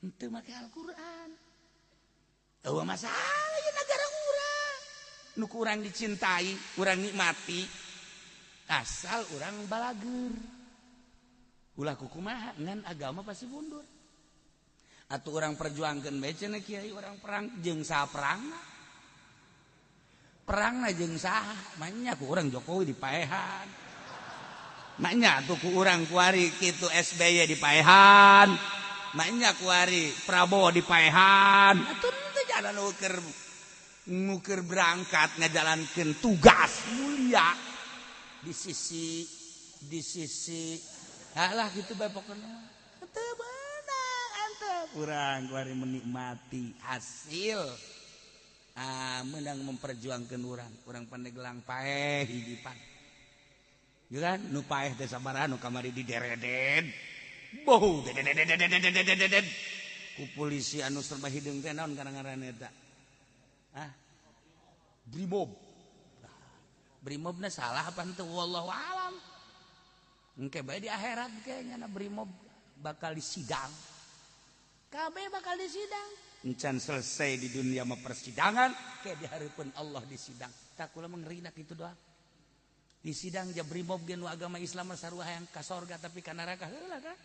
Henteu make Al-Qur'an. Eueuh masalah ieu negara urang. Nu ku urang dicintai, urang nikmati, asal urang balageur. Ulah kukumaha ngan agama pasti mundur. Atau orang perjuangkeun bae cenah kiai orang perang jeung saha perangna. Perangna jeung saha? Manya ku urang Jokowi dipaehan. Manya atuh ku urang kuari kitu SBY dipaehan. Manya kuari Prabowo dipaehan. Atuh teu jalan ngukur berangkat ngajalankeun tugas mulia di sisi alah gitu bae pokona teu beunang antep urang kuari menikmati hasil menang memperjuangkeun urang Pandeglang paeh hiji pan kan nu paeh teh sabaraha nu kamari dideredet boh dedededededededet ku polisi anu serba hideung teh naon ngaran-ngaran eta ah brimob brimobna salah apa henteu wallahu alam. Engke bae di akhirat kayaknya na brimob bakal disidang. Kabeh bakal disidang. Encan selesai di dunia mah persidangan, kayak di hareupeun Allah disidang. Tak kula mah kitu doang. Disidang ja brimob ge nu agama Islam mah sarua hayang ka sorga tapi ka neraka heula kan.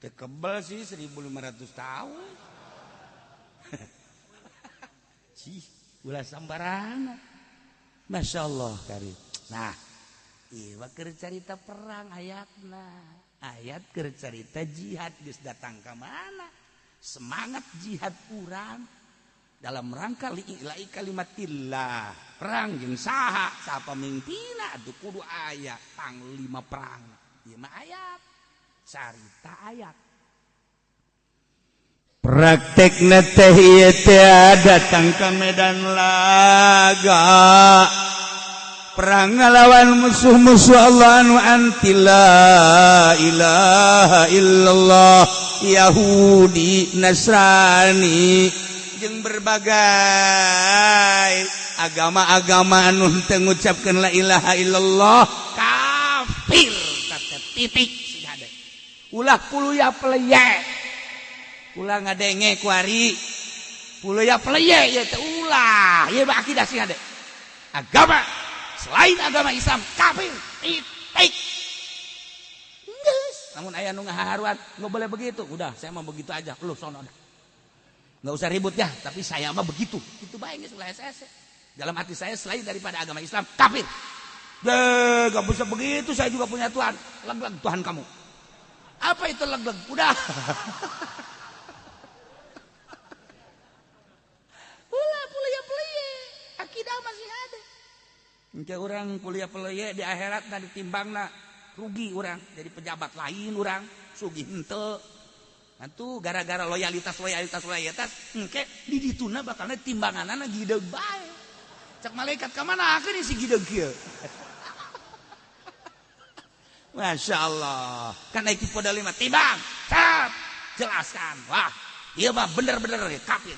Teu kebel sih 1500 tahun. Cih, ulah sambarangan. Masya Allah karim. Nah, ieu keur carita perang ayatna. Ayat keur carita jihad geus datang ka mana? Semangat jihad urang dalam rangka li'ila'i kalimatillah. Perang jeung saha? Saha pamimpinna atuh kudu aya panglima perang. Ieu mah ayat. Carita ayat. Praktekna teh ieu teh datang ka medan laga. Perang ngalawan musuh-musuh Allah anu anti la ilaha illallah, Yahudi, Nasrani jeung berbagai agama-agama anu henteu ngucapkeun la ilaha illallah kafir kata titik sing hade. Ulah puluya peleye. Ulah ngadenge kuari. Puluya peleye ieu teh ulah. Ieu mah akidah sing hade. Agama selain agama Islam kafir titik. Geus, namun aya nu ngaharuan nggak boleh begitu. Udah, saya mah begitu aja. Lu sono dah. Nggak usah ribut ya, tapi saya mah begitu. Itu bae geus ulah hese. Dalam hati saya selain daripada agama Islam kafir. Deh, gak bisa begitu, saya juga punya Tuhan. Leg-leg Tuhan kamu. Apa itu leg-leg? Udah. Ulah kuliah peleye, akidah masih ada. Engke orang kuliah peleye di akhirat na ditimbangna rugi orang, jadi pejabat lain orang, sugih henteu. Nantu gara-gara loyalitas engke di dituna bakalna timbanganana gideug bae. Cek malaikat ka mana akeun si gideug kieu. Masya Allah. Kan naik poda 5 timbang. Sat, jelaskan. Wah, ieu mah bener-bener kafir.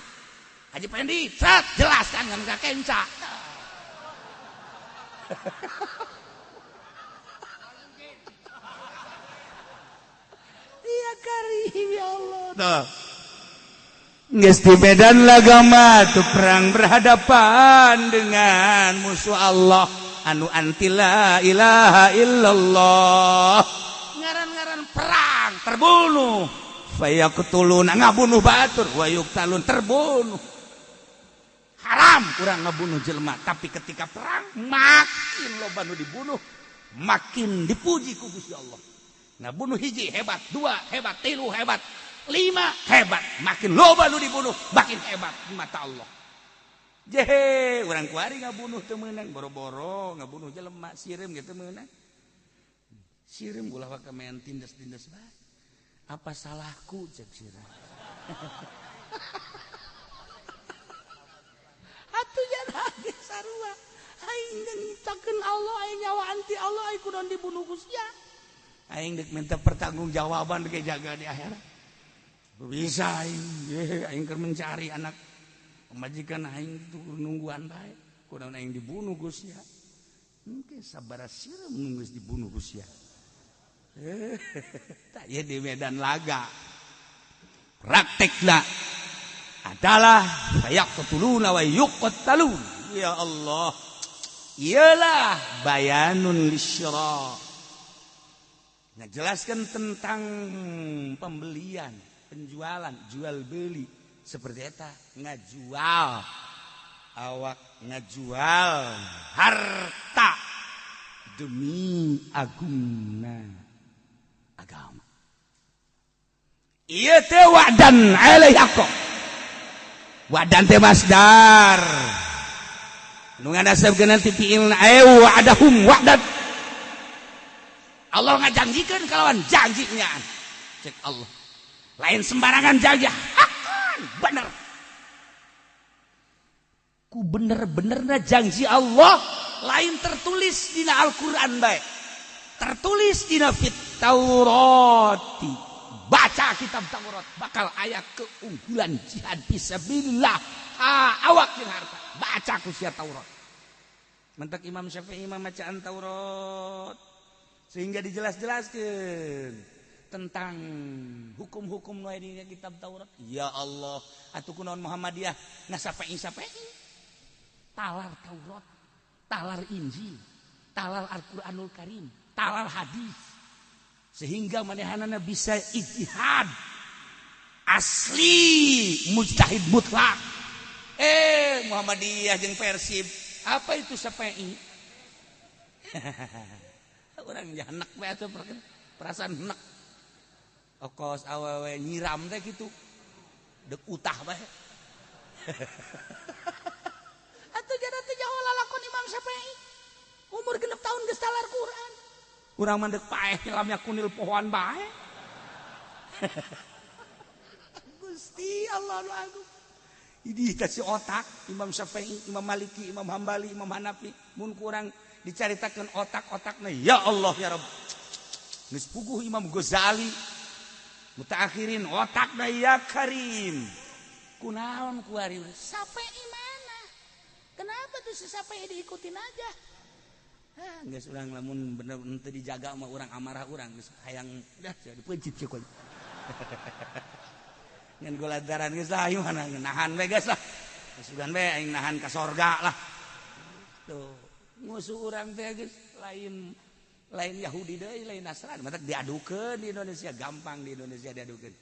Haji Pendi, sat, jelaskan ngan ka kenca. Ya karim ya Allah. Tuh. Geus di medan lagama tuh perang berhadapan dengan musuh Allah anu anti la ilaha illallah. Ngaran-ngaran perang terbunuh. Fayaqtuluna ngabunuh batur wa yuqtalun terbunuh. Haram kurang ngabunuh jelema, tapi ketika perang makin loba nu dibunuh, makin dipuji ku Gusti Allah. Ngabunuh hiji hebat, dua hebat, tilu hebat, lima hebat, makin loba nu dibunuh makin hebat di mata Allah. Jehe, urang kuari ngabunuh teu meunang, boro-boro ngabunuh jelema sireum ge teu meunang. Sireum ulah waka main tindas-tindas bae. Apa salahku cek sirah. Atuh jangan ge sarua. Aing nyiptakeun Allah, aing nyawa anti Allah, aing kudu dibunuh ku sia. Aing dek minta pertanggungjawaban ge jaga di akhirat. Bisa aing, aing keur mencari anak pemajikan aing tuh nungguan bae. Kunaon aing dibunuh ku sia. Engke sabaraha sireum nu geus dibunuh ku sia. Tak ya di medan laga. Praktekna adalah fayaqtuluna wa yuqtalun. Ya Allah. Iyalah bayanun lisyra. Ngajelaskan tentang pembelian, penjualan, jual beli seperti eta, ngajual awak, ngajual harta demi agungna agama. Ieu teh wa'dan alaihi haqqo. Wa'dan teh masdar. Nu ngadasabkeun ti fi'ilna ay wa'dahum wa'dan. Allah ngajanjikeun kalawan janjinya. Cek Allah. Lain sembarangan janji, hakkan bener. Ku bener-benerna janji Allah lain tertulis dina Al-Qur'an bae. Tertulis dina fit Taurati. Baca kitab Taurat bakal aya keunggulan jihad fisabilillah. Awak jeung harta. Baca ku sia Taurat. Mentak Imam Syafi'i mah macaan Taurat sehingga dijelas-jelaskeun tentang hukum-hukum nu aya di kitab Taurat. Ya Allah, atuh kunaon Muhammadiyah ngasape'i-sape'i. Talar Taurat, talar Injil, talar Al-Qur'anul Karim, talar hadis. Sehingga manehanana bisa ijtihad asli mujtahid mutlak. Muhammadiyah jeung Persib, apa itu sape'i? Orang janak we atuh perasaan henek. Okos awewe nyiram teh kitu. Deuk utah bae. Atuh jada teh jauh lalakon Imam Syafi'i. Umur 6 tahun geus talar Quran. Urang mah deuk paeh lam yakunil pohoan bae. Gusti Allah nu agung. Idih teh si otak Imam Syafi'i, Imam Maliki, Imam Hambali, Imam Hanafi mun kurang dicaritakeun otak-otakna ya Allah ya Rabb. Geus puguh Imam Ghazali mutaakhirin otakna ya Karim. Kunaon kuari Syafi'i mana? Kenapa tuh si Syafi'i diikutin aja? Hah, geus urang lamun bener henteu dijaga mah urang amarah urang geus hayang dah dipeuncit cek we. Ngan goladaran geus lah aing mah nahan we geus lah. Geus ugan we aing nahan ka sorga lah. Tuh, musuh urang teh geus lain lain Yahudi deui, lain Nasrani, matak diadukeun di Indonesia, gampang di Indonesia diadukeun.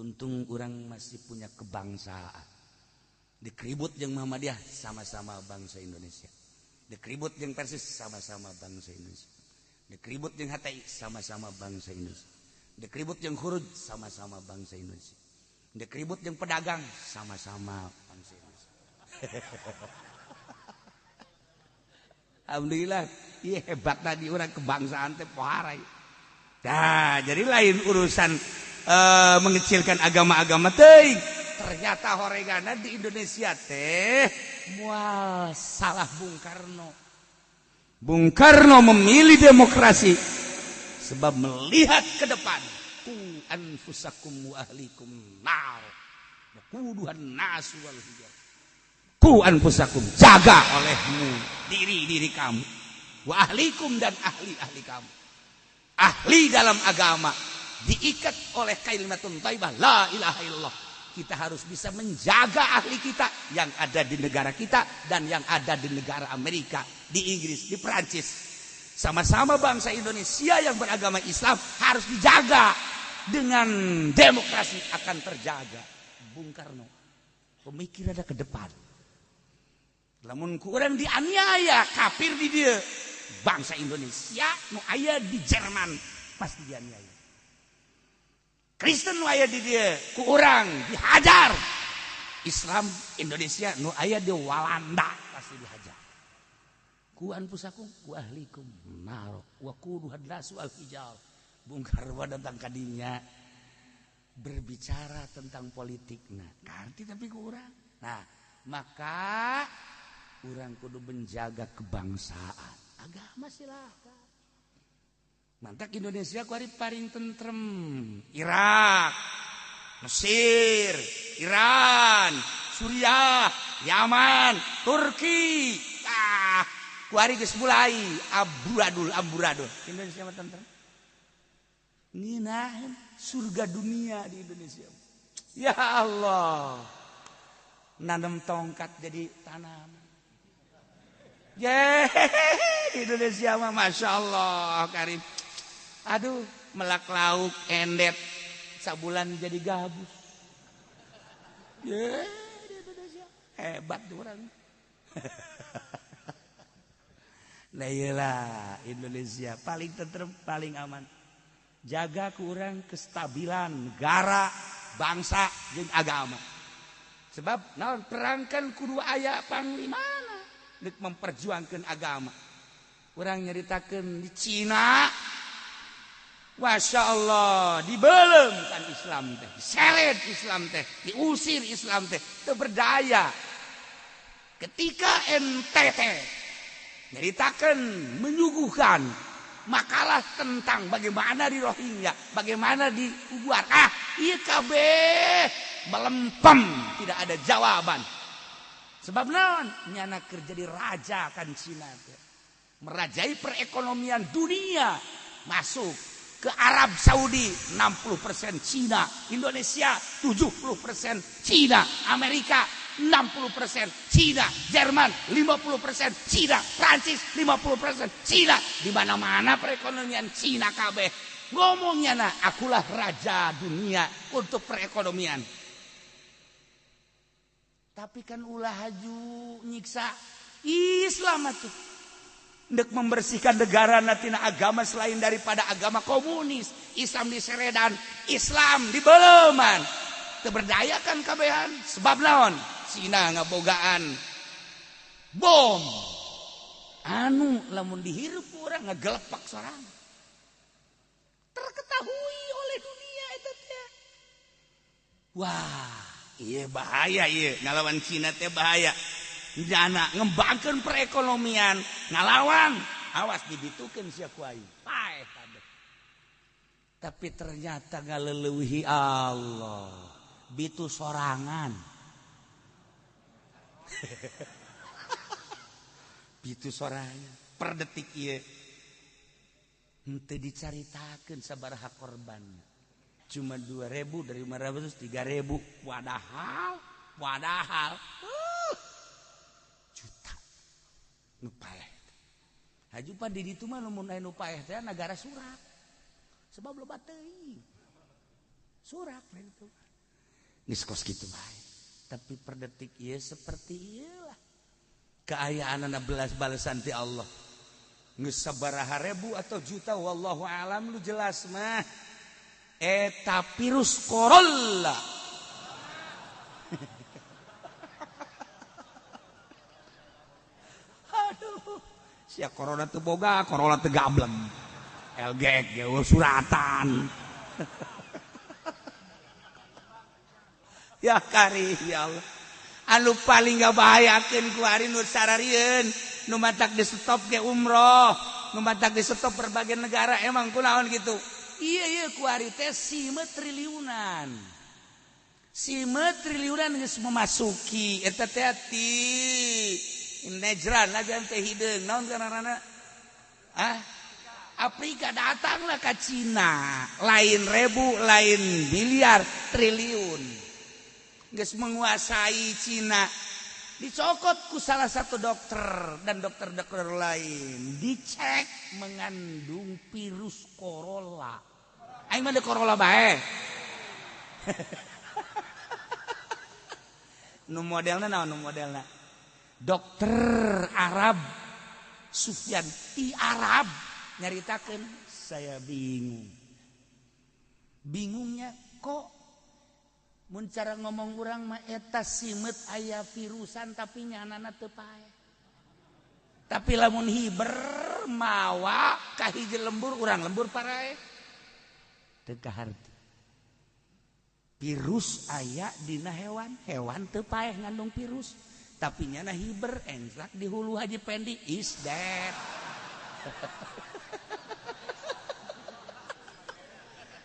Untung urang masih punya kebangsaan. Dikeribut jeung Muhammadiyah sama-sama bangsa Indonesia. Dikeribut jeung Persis sama-sama bangsa Indonesia. Dikeribut jeung HTI sama-sama bangsa Indonesia. Dikeribut jeung Khuruj sama-sama bangsa Indonesia. Dikeribut jeung pedagang sama-sama bangsa Indonesia. Alhamdulillah, iya hebat tadi orang kebangsaan teh pohara. Nah, jadi lain urusan mengecilkan agama-agama teuing. Ternyata horegana di Indonesia teh mual salah Bung Karno. Bung Karno memilih demokrasi sebab melihat ke depan. Ku anfusakum wa ahlikum nar. Waquduhan nas wal hijar. Ku anfusakum, jaga olehmu diri-diri kamu, wa ahlikum dan ahli-ahli kamu. Ahli dalam agama diikat oleh kalimatun thayyibah la ilaha illallah. Kita harus bisa menjaga ahli kita yang ada di negara kita dan yang ada di negara Amerika, di Inggris, di Perancis. Sama-sama bangsa Indonesia yang beragama Islam harus dijaga. Dengan demokrasi akan terjaga. Bung Karno pemikiran ada ke depan. Lamun kurang dianiaya kafir di dia, bangsa Indonesia nu aya di Jerman pasti dianiaya. Kristen nu aya di dia ku urang dihajar. Islam Indonesia nu aya di Walanda pasti dihajar. Ku anfusakum wa ahlikum nar wa quduhan nasu al hijar. Bung Karno datang kadinya berbicara tentang politik. Nah, ngerti tapi ku urang. Nah, maka urang kudu menjaga kebangsaan. Agama silakan. Mantak Indonesia kuari paling tentrem. Irak, Mesir, Iran, Suriah, Yaman, Turki. Ah, kuari geus mulai amburadul amburadul. Indonesia mah tentrem. Nginaheun surga dunia di Indonesia. Ya Allah. Nanam tongkat jadi tanaman. Yeay, di Indonesia mah Masya Allah karim. Aduh, melak lauk endet sabulan jadi gabus. Yeay, di Indonesia hebat tuh orang. Nah iyalah Indonesia paling tentrem, paling aman. Jaga kurang kestabilan negara, bangsa, jeung agama. Sebab naon perangkan kudu aya panglimana dek memperjuangkan agama. Urang nyaritakeun di Cina, Masya Allah, dibelem kan Islam teh, diseret Islam teh, diusir Islam teh, teu berdaya. Ketika NTT nyaritakeun menyuguhkan makalah tentang bagaimana di Rohingya, bagaimana di Uguar, ah, IKB melempem, tidak ada jawaban. Sebab naon? Nyana kerja di raja kan Cina teh. Merajai perekonomian dunia, masuk ke Arab Saudi 60% Cina, Indonesia 70% Cina, Amerika 60% Cina, Jerman 50% Cina, Prancis 50% Cina. Di mana-mana perekonomian Cina kabeh. Ngomongnya nah, akulah raja dunia untuk perekonomian. Tapi kan ulah haju nyiksa Islam atuh. Ndek membersihkan negara natina agama selain daripada agama komunis. Islam diseredan, Islam dibeleman. Teu berdayakan kabehan sebab naon? Cina ngabogaan bom. Anu lamun dihirup urang ngagelepak sorang. Terketahui oleh dunia eta teh. Wah, iya bahaya iya ngalawan Cina teh bahaya. Jana ngembangkeun perekonomian, ngalawan, awas dibitukeun sia ku aing. Paeh kabeh. Tapi ternyata ngaleuweuhi Allah. Bitu sorangan. Bitu sorangan per detik ieu. Henteu dicaritakeun sabaraha korban. Cuma 2.000 dari 500 3.000. Padahal, padahal juta nu paeh. Haju pa di ditu mah lamun aya nu paeh teh nagara surak. Sebab loba teuing. Surak we itu. Geus kos kitu bae. Tapi per detik ieu seperti ieu lah. Keayaanana belas balasan ti Allah. Geus sabaraha ribu atau juta wallahu alam lu jelas mah. Eta virus corona. Aduh, sia corona teu boga, corona teu gableng. LG ge suratan. Ya kari ya Allah. Anu paling ngabahayakeun ku ari nu sararieun, nu matak di stop ge umroh, nu matak di stop berbagai negara emang kunaon gitu. Iya iya ku ari teh sime triliunan. Sime triliunan geus memasuki eta teh ti Nejran aja teh hideung naon ngaranna? Ah, Afrika datanglah ke Cina, lain ribu, lain miliar, triliun. Geus menguasai Cina. Dicokot ku salah satu dokter dan dokter-dokter lain. Dicek mengandung virus corona. Aing mah de corona bae. Nu modelna naon nu modelna? Dokter Arab Sufyan ti Arab nyaritakeun, saya bingung. Bingungnya kok mun cara ngomong urang mah eta simeut aya virusan tapi nyanana teu paeh. Tapi lamun hiber mawa ka hiji lembur urang lembur paraeh. Teu kaharti. Virus aya dina hewan, hewan teu paeh ngandung virus. Tapi nyana hiber engklak di hulu Haji Pendi is dead.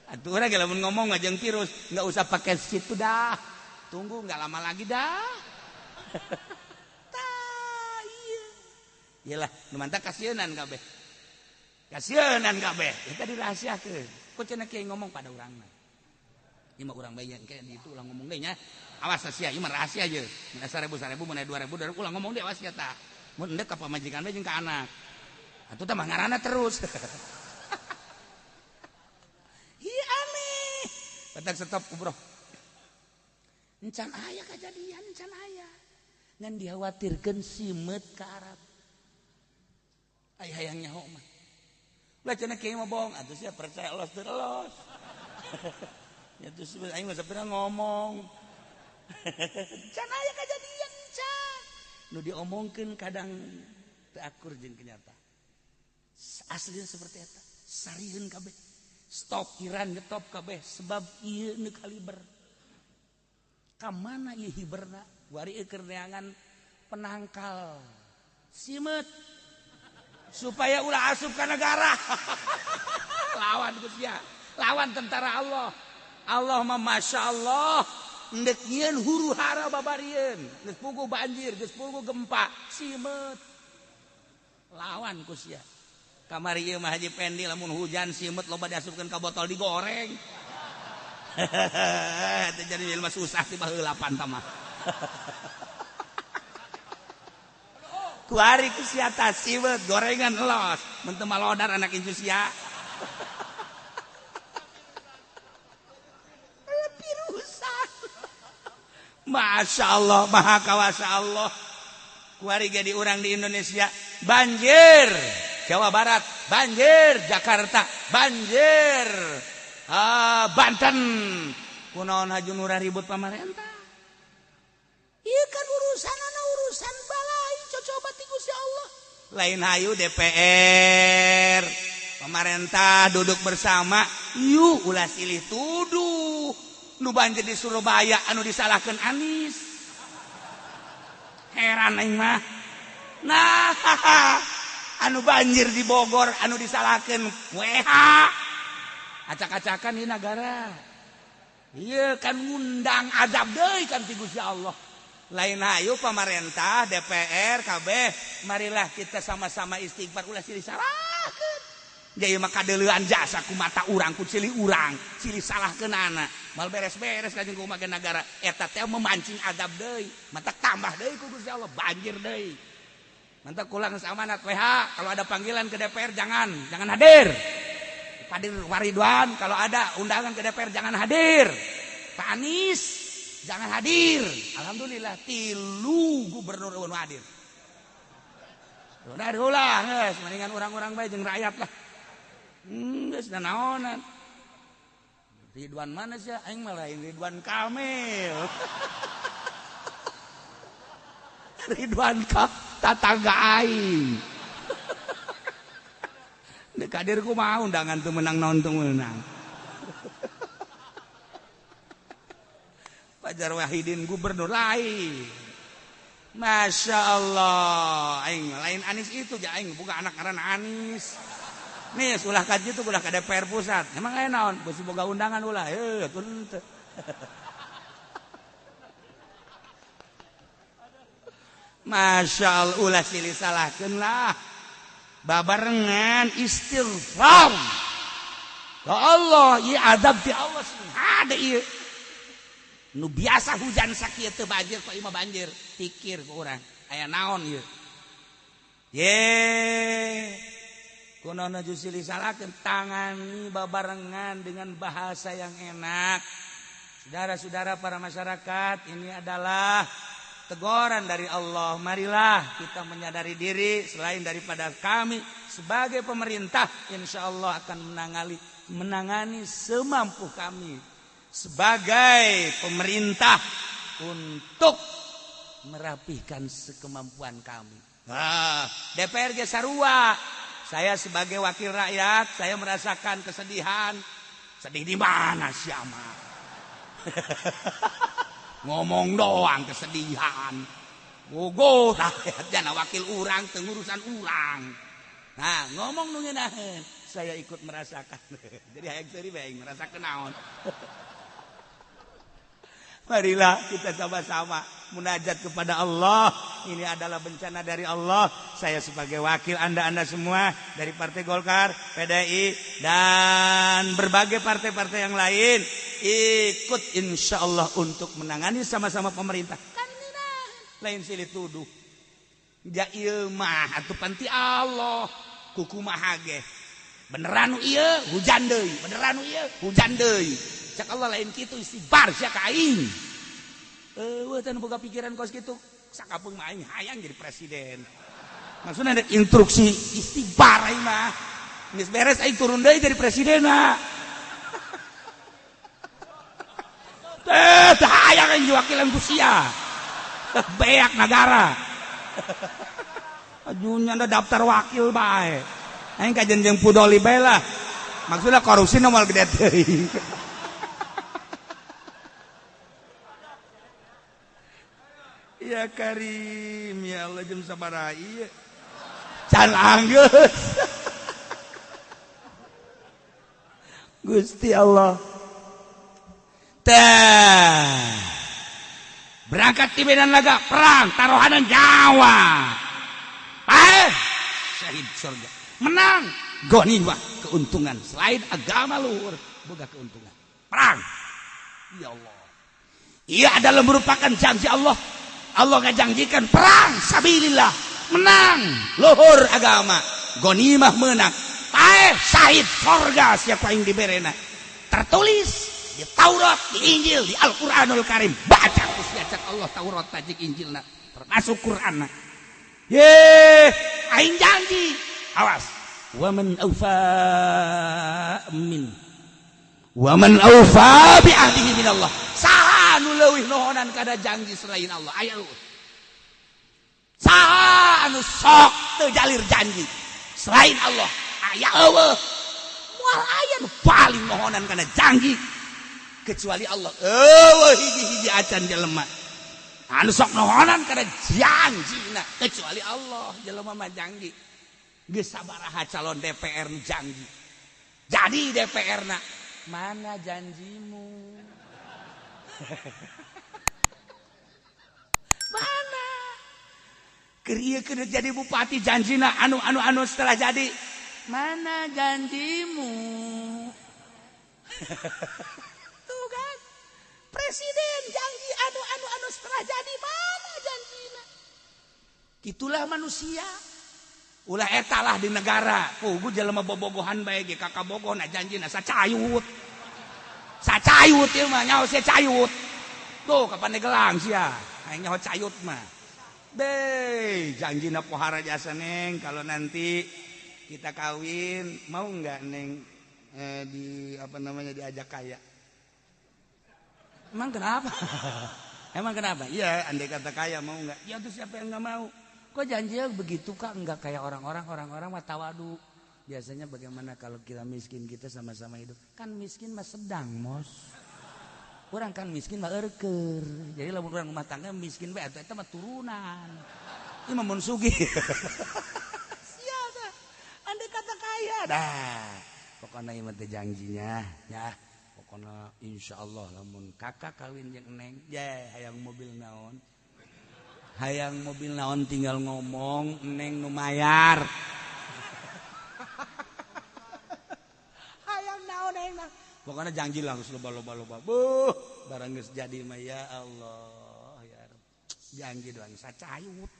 Atuh urang lamun ngomong ngajeng virus, nggak usah pakai situ dah. Tunggu nggak lama lagi dah. Tah iya. Iyalah, nu mantap kasieunan kabeh. Kasieunan kabeh. Eta dirahasiakeun. Kok cenah kieu ngomong pada urangna. Ieu mah urang bae engke di itu ulah ngomong deui nya. Awas sia, ieu mah rahasia ye. Mun 1000 1000 mun 2000 2000 ulah ngomong deui awas sia tah. Mun endek ka pamajikan we jeung ka anak. Atuh tah mah ngaranna terus. Hi aneh. Batak stop umroh. Encan aya kajadian, encan aya. Ngan dikhawatirkeun simeut ka Arab. Ai hayang nyaho mah. Ulah cenah kieu mah bohong, atuh sia percaya los teu los. Ya terus aing mah sapira ngomong. Encan aya kajadian encan. Nu diomongkeun kadang teu akur jeung kenyataan. Aslinya seperti eta. Sarieun kabeh. Stop Iran ngetop kabeh sebab ieu nu kaliber. Ka mana ieu hiberna? Wari keur neangan penangkal simeut supaya ulah asup ka negara. Lawan ku sia, lawan tentara Allah. Allah mah masyaallah ndek nyieun huru hara babarieun, geus puguh banjir, geus puguh gempa, simeut. Lawan ku sia. Kamari ieu mah Haji Pendi lamun hujan simeut loba diasupkeun ka botol digoreng. Teu jadi jelema susah ti baheula pan mah. Kuari ku sia tah simeut gorengan los, mun teu malodar anak incu sia. Pirusan. Masya Allah, maha kawasa Allah. Kuari ge di urang di Indonesia banjir. Jawa Barat banjir, Jakarta banjir, Banten. Kunaon haju nurah ribut pamarentah? Ieu kan urusan anak urusan balai cocoba ti Gusti Allah. Lain hayu DPR, pemerintah duduk bersama, yuk ulah silih tuduh. Nu banjir di Surabaya anu disalahkeun Anies. Heran aing mah. Nah, anu banjir di Bogor anu disalahkeun WH. Acak-acakan di negara. Ieu kan ngundang azab deui kan ti Gusti Allah. Lain hayu pamarentah DPR KB, marilah kita sama-sama istighfar ulah silih salahkeun. Jadi mah kadeuleuan jasa ku mata urang ku silih urang, silih salahkeun anak. Mal beres-beres ka jeung kumaha negara eta teh memancing azab deui, mata tambah deui ku Gusti Allah banjir deui. Mantap kulang amanat WH, kalau ada panggilan ke DPR jangan hadir. Padir Waridwan kalau ada undangan ke DPR jangan hadir. Pak Anies jangan hadir. Alhamdulillah 3 gubernur eueun hadir. Udah ulah geus mendingan urang-urang bae jeung rakyat lah. Geus naonan. Ridwan mana sih? Aing mah lain Ridwan Kamil. Ridwan ka tatangga aing. Dek hadir kumaha undangan teu menang naon teu menang. Fajar Wahidin gubernur lain. Masya Allah, aing lain Anies itu ja aing boga anak ngaran Anies. Nih ulah ka ditu ulah ka DPR pusat. Emang aya naon? Beusi boga undangan ulah. Heuh, teu. Masya Allah, ulah silih salahkeun lah. Babarengan istighfar. Ya Allah, ieu azab ti Allah sing hade ieu. Nu biasa hujan sakieu teu banjir kok ieu mah banjir. Pikir ku urang, aya naon ieu? Ye. Kunaon anu silih salahkeun, tangani babarengan dengan bahasa yang enak. Saudara-saudara para masyarakat, ini adalah teguran dari Allah. Marilah kita menyadari diri, selain daripada kami sebagai pemerintah insya Allah akan menangani semampu kami sebagai pemerintah untuk merapihkan sekemampuan kami. Nah, DPR ge sarua. Saya sebagai wakil rakyat, saya merasakan kesedihan. Sedih di mana sih ama? Ngomong doang kesedihan. Gogo rakyat jana wakil urang teu ngurusan urang. Nah, ngomong nu ngeunaheun, saya ikut merasakan. Jadi hayang seuri bae merasakeun naon. Marilah kita sama-sama munajat kepada Allah. Ini adalah bencana dari Allah. Saya sebagai wakil Anda-anda semua dari Partai Golkar, PDI, dan berbagai partai-partai yang lain ikut insya Allah untuk menangani sama-sama pemerintah. Kan lain silih tuduh. Ja ieu mah atuh panti Allah kukumaha ge. Beneran ieu hujan deui, beneran ieu hujan deui. Cak Allah lain kitu istighfar sia ka aing. Eueuh teh boga pikiran kos kitu. Sakapeung mah aing hayang jadi presiden. Maksudna ada instruksi istighfar aing mah. Geus beres aing turun deui jadi presidenna. Teh teh hayang aing diwakilan ku sia. Beak nagara. Ajunya daftar wakil bae. Aing kajen jeung pudoli bae lah. Maksudna korupsi nu moal gede teuing. Ya Karim, ya Allah jam sabaraha ieu. Can anggeus. Gusti Allah. Tah. Berangkat di medan laga perang taruhanan Jawa. Paeh syahid surga. Menang ghanimah keuntungan selain agama luhur boga keuntungan. Perang. Ya Allah. Ia adalah merupakan janji Allah. Allah ngajanjikan perang sabilillah, menang luhur agama, ghanimah menang, paeh syahid surga siapa yang diberena. Tertulis di Taurat, di Injil, di Al-Qur'anul Karim. Baca ku sia cak Allah Taurat tajik Injilna, termasuk Qur'anna. Ye, aing janji. Awas. Wa man aufa min wa man aufa bi ahdihi minallah. Saha anu leuwih nohonan kada janji selain Allah? Aya eueuh. Saha anu sok teu jalir janji selain Allah? Aya eueuh. Moal aya nu paling nohonan kana janji kecuali Allah. Eueuh hiji-hiji acan jelema anu sok nohonan kana janjina kecuali Allah. Jelema mah janji. Geus sabaraha calon DPR nu janji. Jadi DPR na mana janjimu? Mana? Keur ieu keur jadi bupati janjina anu anu anu setelah jadi mana janjimu? Tuh kan? Presiden janji anu anu anu setelah jadi mana janjina? Itulah manusia. Ulah eta lah di negara. Pugu jelema bobogohan bae ge kakabogoh na janjina sacayut. Sacayut ieu mah nyaho sia cayut. Tuh kapan gelang sia. Aing nyaho cayut mah. Deh, janjina pohara jasa Neng kalau nanti kita kawin mau enggak Neng di apa namanya diajak kaya? Emang kenapa? Emang kenapa? Iya, andai kata kaya mau enggak? Ya tuh siapa yang enggak mau? Kok janjinya begitu Kak? Enggak kayak orang-orang, orang-orang mah tawadu. Biasanya bagaimana kalau kita miskin kita sama-sama hidup? Kan miskin mah sedang, mos. Orang kan miskin mah erker. Jadi lamun urang rumah tangga miskin bae atuh eta mah turunan. Ieu mah mun sugih. Sia andai kata kaya dah. Pokoknya ieu mah teh janjinya ya. Pokoknya insyaallah lamun kakak kawin jeung Neng, ye hayang mobil naon. Hayang mobil naon tinggal ngomong Neng nu mayar. Hayang naon hayang naon. Pokoknya janji langsung loba-loba-loba. Buh, barang geus jadi mah ya Allah ya Rabb. Janji doang sacayut.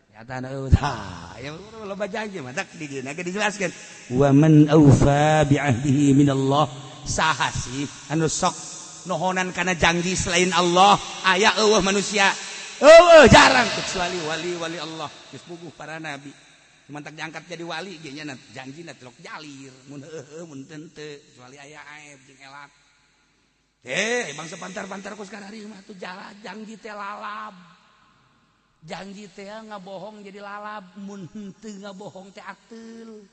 Ya tanah udah, ya loba janji mah tak di dieu ge dijelaskeun. Wa man aufa bi ahdihi minallah. Saha sih anu sok nohonan kana janji selain Allah aya eueuh manusia. Eueuh jarang kecuali wali-wali Allah. Geus puguh para nabi. Mantak diangkat jadi wali ge nya janjina tilok jalir mun heueuh mun teu kecuali aya aib jeung elak. Bangsa pantar-pantar ku sekarang hari mah tuh janji teh lalab. Janji teh ngabohong jadi lalab mun henteu ngabohong teh ateul.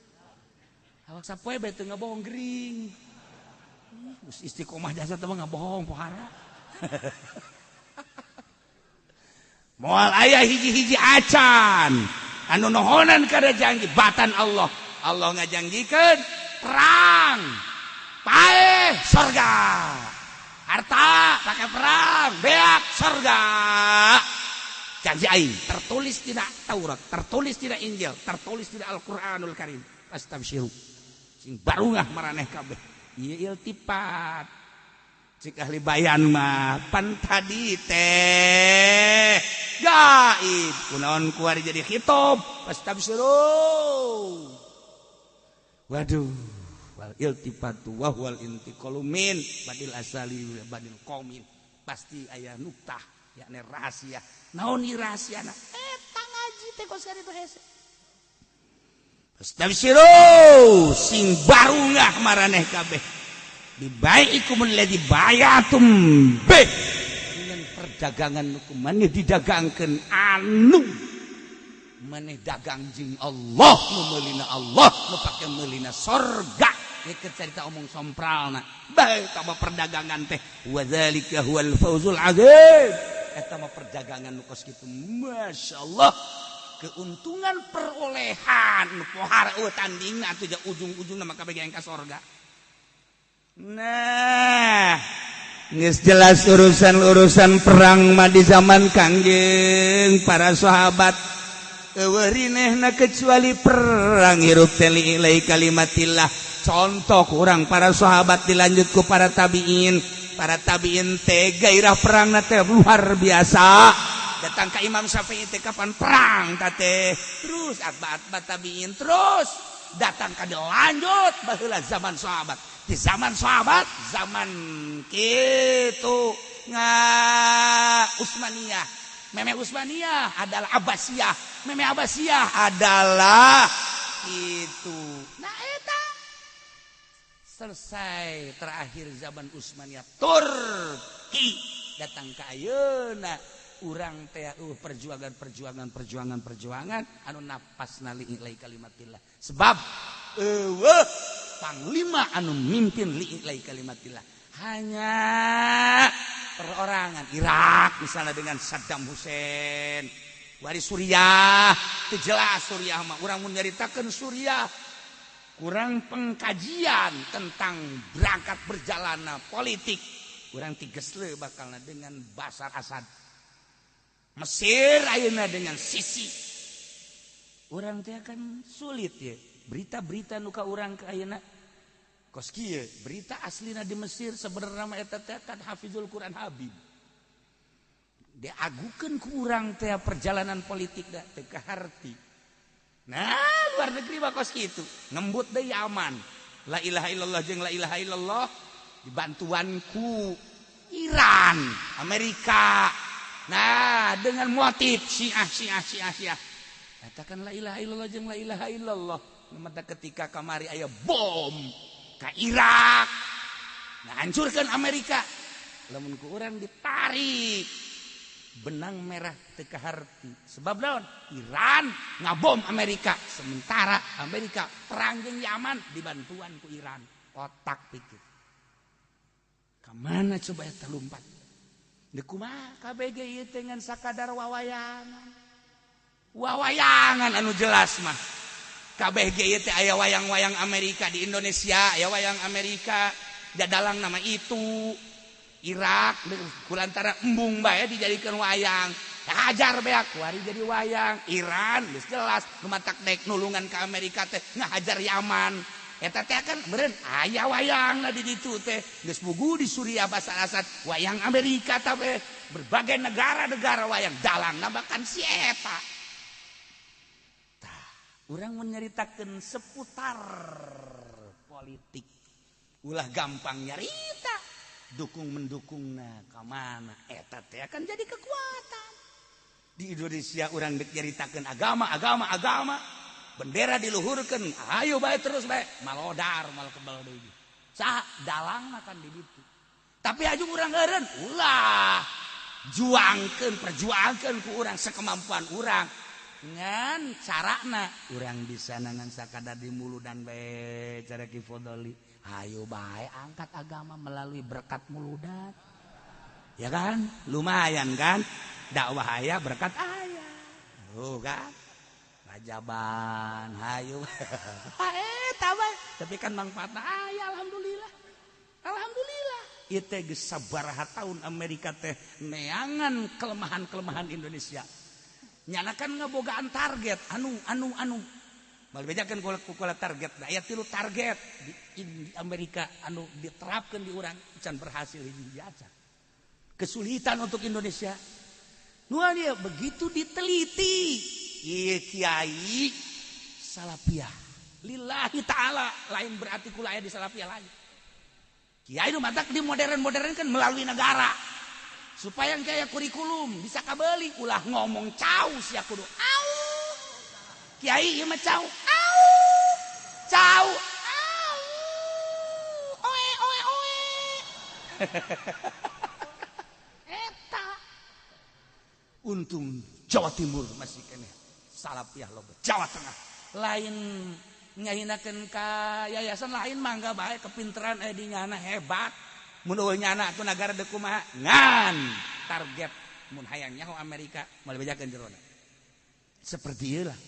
Awak sapoe bae teu ngabohong gering. Geus istiqomah jasa teh mah ngabohong pohara. Moal aya hiji-hiji acan anu nohonan kada janji batan Allah. Allah ngajanjikeun perang, paeh sorga. Harta pakai perang, beak sorga. Janji aing tertulis dina Taurat, tertulis dina Injil, tertulis dina Al-Qur'anul Karim. Pastabsyiru. Sing barungah maraneh kabeh. Ieu iltifat. Cik ahli bayan mah pan tadi teh gaib kunaon kuari jadi khitab pastabsyiru. Waduh, wal iltifatu wa huwal intiqalu min badil asali badil qaumin. Pasti aya nuktah yakni rahasia. Naon ieu rahasiana? Eta ngaji teh kos kitu hese. Pastabsyiru sing barungah maraneh kabeh. Dibaikum alladzi bayatum bih. Dengan perdagangan nu maneh didagangkeun anu maneh dagang jeung Allah nu meulina Allah nu pake meulina sorga. Ieu carita omong sompralna. Bae tah perdagangan teh wa zalika huwal fawzul azim. Eta mah perdagangan nu kos kitu masyaallah. Keuntungan perolehan nu pohara eueuh tandingna atuh ujung-ujungna mah kabeh ka sorga. Nah, geus jelas urusan-urusan perang mah di zaman Kangjeng para sahabat eueuh rinehna kecuali perang hirup teh li ilai kalimatillah. Contoh kurang para sahabat dilanjut ku para tabiin. Para tabiin teh gairah perangna teh luar biasa. Datang ka Imam Syafi'i teh kapan perang ta teh. Terus atba-atba tabiin terus datang ka lanjut baheula zaman sahabat. Di zaman sahabat, zaman kitu nga Utsmaniyah. Meme Utsmaniyah adalah Abbasiyah. Meme Abbasiyah adalah itu. Nah eta selesai terakhir zaman Utsmaniyah Turki datang ka ayeuna urang teh perjuangan perjuangan perjuangan perjuangan anu napasna li ilai kalimatillah. Sebab eueuh panglima anu mimpin li ilai kalimatillah hanya perorangan. Irak misalnya dengan Saddam Hussein, wari Suriah teu jelas Suriah mah urang mun nyaritakeun Suriah kurang pengkajian tentang berangkat berjalanna politik urang tigesle bakalna dengan Bashar Assad. Mesir ayeuna dengan Sisi urang teh akan sulit ya berita-berita nu ka urang ka ayeuna kos kieu berita aslina di Mesir sebenarnya mah eta teh kan Hafizul Quran Habib diagukeun ku urang teh perjalanan politik da teu kaharti. Nah luar negeri mah kos kitu ngembut deui aman la ilaha illallah jeung la ilaha illallah dibantuan ku Iran, Amerika. Nah, dengan motif Syiah Syiah Syiah Syiah. Katakan la ilaha illallah jeung la ilaha illallah. Mata ketika kamari aya bom ka Irak. Nah, hancurkan Amerika. Lamun ku urang ditarik benang merah teu kaharti. Sebab naon? Iran ngabom Amerika, sementara Amerika perang jeung Yaman dibantuan ku Iran. Otak pikir. Kamana coba eta lumpat? Deuk kumaha KBG ieu teh ngan sakadar wawayangan. Wawayangan anu jelas mah. KBG ieu teh aya wayang-wayang Amerika di Indonesia, aya wayang Amerika, jadalang nama itu. Irak kulantara embung bae dijadikan wayang. Hajar beak kuari jadi wayang. Iran geus jelas nu matak dek nulungan ka Amerika teh ngahajar Yaman. Eta teh kan meureun aya wayangna di ditu teh. Geus puguh di Suriah Bashar Asad wayang Amerika teh berbagai negara-negara wayang dalangna bahkan si eta. Tah, urang mun nyaritakeun seputar politik ulah gampang nyarita. Dukung mendukungna ka mana eta teh akan jadi kekuatan. Di Indonesia urang dek nyaritakeun agama agama agama, bendera diluhurkeun, ayo bae terus bae malodar mal kebal deui. Saha dalangna kan di ditu. Tapi aju urang eureun ulah juangkeun perjuangkeun ku urang sekemampuan urang. Ngan carana urang bisa ngan sakadar di muludan bae cara Ki Fodoli. Ayo bae angkat agama melalui berkat muludan. Ya kan? Lumayan kan? Dakwah aya berkat aya. Tuh kan? Rajaban hayu. Tabah. Tapi kan manfaatna aya alhamdulillah. Alhamdulillah. Ieu teh geus sabaraha tahun Amerika teh neangan kelemahan-kelemahan Indonesia. Nyana kan ngebogaan target anu anu anu. Mal bejakeun kula target. Da aya 3 target di Amerika anu diterapkeun di urang can berhasil hiji acan. Kesulitan untuk Indonesia. Nu dia begitu diteliti. Ieu kiai salafiyah. Lillahi ta'ala lain berarti kula aya di salafiyah lain. Kiai nu matak di modern-modern kan melalui negara. Supaya kayak kurikulum bisa kabeli ulah ngomong cau sia kudu au. Kiai ieu mah cau au. Cau au. Oe oe oe. Eta. Untung Jawa Timur masih keneh salafiyah loba. Jawa Tengah lain ngahinakeun ka yayasan lain mangga bae kepinteran di nyana hebat. Mun eueuh nyana atuh nagara deuk kumaha ngan target mun hayang nyaho Amerika moal bejakeun jerona. Seperti ieu lah.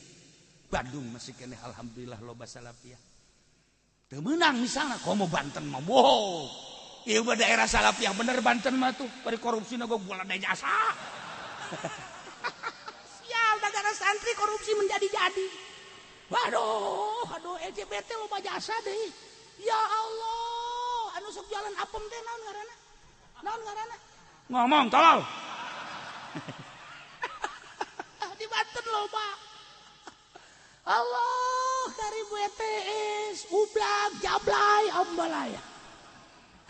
Bandung masih keneh alhamdulillah loba salafiyah. Teu meunang misalna komo Banten mah. Wow. Ieu mah daerah salafiyah bener Banten mah tuh bari korupsina gua bola jasa. Sial negara santri korupsi menjadi-jadi. Waduh, aduh LGBT loba jasa deui. Ya Allah, anu sok jualan apem teh naon ngaranna? Naon ngaranna? Ngomong tolol. Di Banten loba. Allah, karibu ETS, ublak, jablay, ambalaya.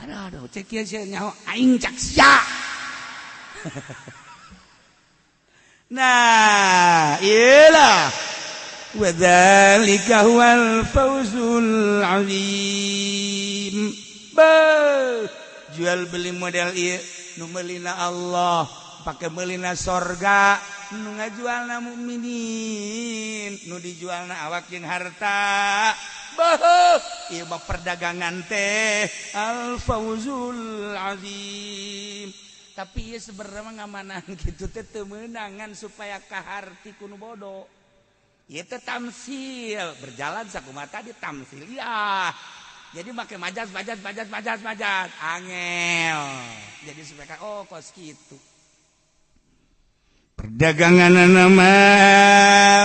Aduh, aduh, cek ieu sia nyaho aing cak sia. Nah, iyalah. Wa dzalika huwal fawzul azim. Jual beli model ieu nu meulina Allah, pake meulina sorga, nu ngajualna mukminin, nu dijualna awak jeung harta. Beuh, ieu mah perdagangan teh al fawzul azim. Tapi ieu sebenarnya mah ngamanan kitu teh teu meunangan supaya kaharti ku nu bodoh. Ieu teh tamsil, berjalan sakumaha tadi tamsil ya. Jadi make majas majas majas majas majas angel. Jadi supaya oh kos kitu. Perdagangan nama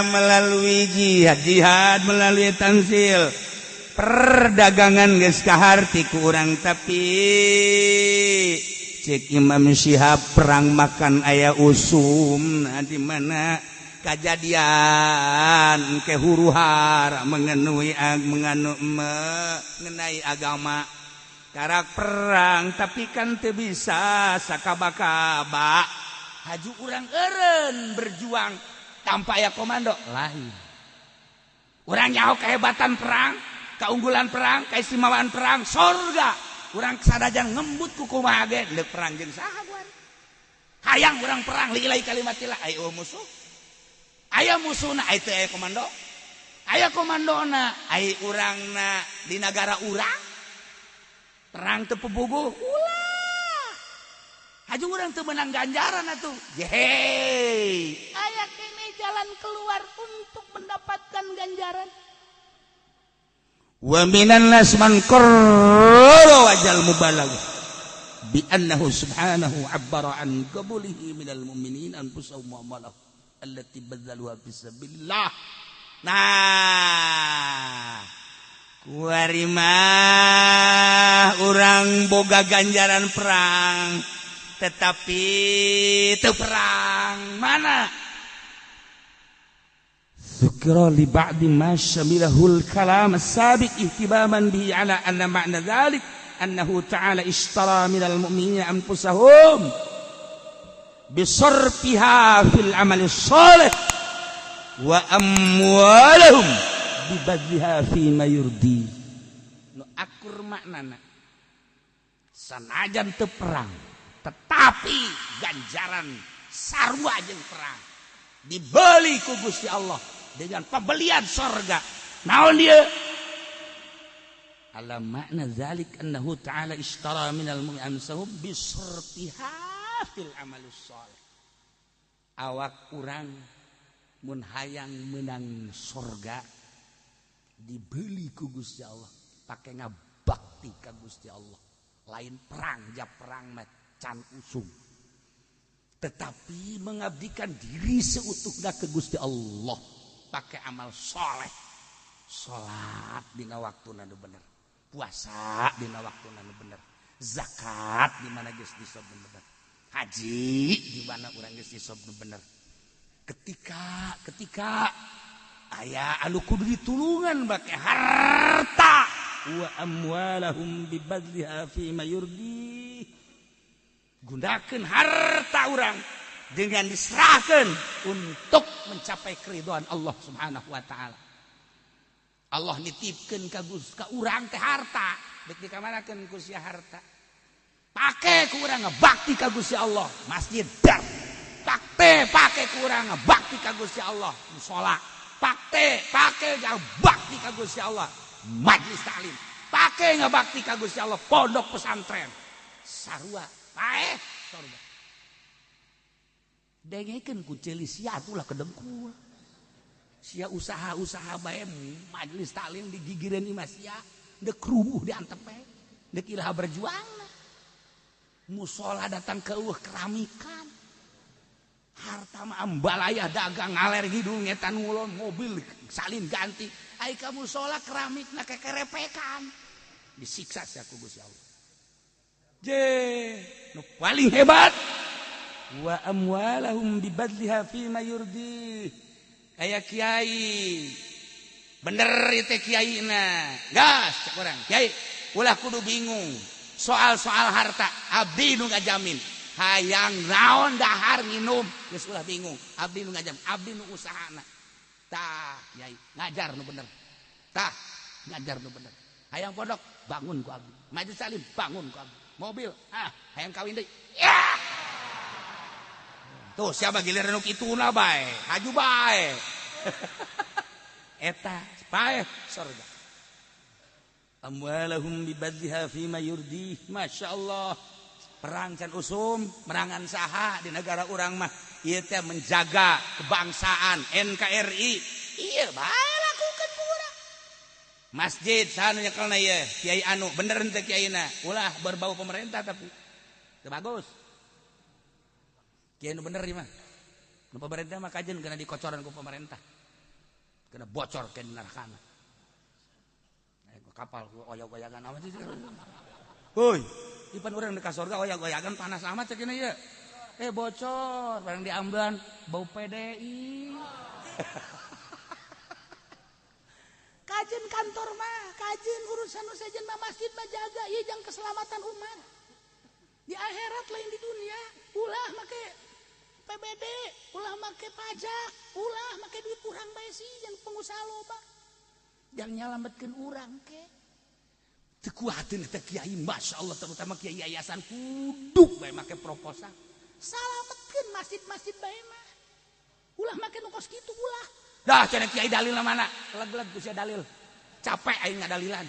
melalui jihad, jihad melalui tamsil. Perdagangan geus kaharti ku urang tapi cek Imam Syihab perang makan aya usum nah di mana kejadian ke huru hara mengenai agama. Karak perang tapi kan teu bisa sakaba-kaba. Haju urang eureun berjuang tanpa aya komando lain. Urang nyaho kehebatan perang, keunggulan perang, keistimewaan perang, sorga. Urang sadajan ngembut ku kumaha ge deuk perang jeung saha guar. Hayang urang perang liilai kalimatillah aya musuh. Aya musuhna aya teu aya komando. Aya komandona ai urangna di nagara urang. Perang teu puguh ulah. Haju urang teu meunang ganjaran atuh. Jehey. Aya kene jalan keluar untuk mendapatkan ganjaran. Wa minan nas man qarrara wajal mubalagh bi annahu subhanahu abbara an qabulihi minal mu'minin anfusahum wa amwalahum allati badzaluha fi sabilillah. Nah, kuari mah urang boga ganjaran perang tetapi teu perang mana? Dzukra li ba'di ma syamilahul kalam as-sabiq ihtimaman bihi ala anna ma'na dzalik annahu ta'ala ishtara minal mu'minina anfusahum bisarfiha fil amali shalih wa amwalahum bibadliha fi ma yurdi. Nu akur maknana sanajan teu perang tetapi ganjaran sarua jeung perang dibeli ku Gusti Allah dengan pembelian sorga. Naon dia? Ala makna zalik annahu ta'ala ishtara minal mu'minina anfusahum bisarfiha fil amalis shalih. Awak urang mun hayang menang sorga dibeli ku Gusti Allah pake ngabakti ka Gusti Allah. Lain perang, ja perang mah can usum, tetapi mengabdikan diri seutuhnya ke Gusti Allah pakai amal soleh. Salat dina waktuna nu bener, puasa dina waktuna nu bener, zakat di mana geus disob nu bener, haji di mana urang geus disob nu bener. Ketika aya anu kudu ditulungan make harta wa amwalahum bibadliha fi ma yurdi. Gunakeun harta urang dengan diserahkan untuk mencapai keridhaan Allah Subhanahu wa taala. Allah nitipkeun ka ka urang teh harta, deuk dikamanakeun ku sia harta. Pake ku urang ngabakti ka Gusti Allah, masjid dar. Pake pake ku urang ngabakti ka Gusti Allah, musala. Pake pake ngabakti ka Gusti Allah, majlis taklim. Pake ngabakti ka Gusti Allah, pondok pesantren. Sarua paeh sorga. Dengekeun ku ceuli sia atulah kedengkul. Sia usaha-usaha bae majelis taklim digigireun imah sia, deuk rubuh diantep bae. Deuk ilaha berjuang. Musola datang ke eueuh keramikan. Harta mah ambalaya dagang ngaler hidung ngetan ngulon mobil salin ganti. Ai ka musola keramikna kekerepekan. Disiksa sia ku Gusti Allah. Je, nu paling hebat wa amwalahum bibadliha fi ma yurdi. Kayak kiai bener itu kiai na gas cek orang kiai ulah kudu bingung soal-soal harta abdi nu ngajamin hayang naon dahar minum geus ulah bingung abdi nu ngajamin abdi nu usahana tah kiai ngajar nu bener tah ngajar nu bener hayang pondok bangun ku abdi majelis salim bangun ku abdi mobil ah hayang kawin deui ya. Tuh siapa giliran nu kituna bae, haju bae. Eta paeh sorga. Amwalahum bibadliha fi ma yurdi. Masya Allah. Perang can usum, merangan saha di negara urang mah ieu teh menjaga kebangsaan NKRI. Ieu bae lakukeun ku urang. Masjid saha nu nyekelna ieu? Kiai anu bener henteu kiaina. Ulah berbau pemerintah tapi teu bagus. Kiai nu bener ieu mah. Nu pemerintah mah kajen kena dikocoran ku pemerintah. Kena bocor ke neraka. Kapal oyag-oyagan amat sih. Hoi, ipan urang di ka sorga oyag-oyagan panas amat cek ieu. Bocor, barang diamban bau PDI. Kajen kantor mah, kajen urusan nu sejen mah masjid mah jaga ieu jang keselamatan umat. Di akhirat lain di dunia, ulah make PBD, ulah make pajak, ulah make duit urang bae sih jang pengusaha loba. Jang nyalametkeun urang ke. Teu kuateun teh kiai, masyaallah terutama kiai yayasan kudu bae make proposal. Salametkeun masjid-masjid bae mah. Ulah make nu kos kitu ulah. Dah cenah kiai dalilna mana? Leg-leg ku sia dalil. Capek aing ngadalilan.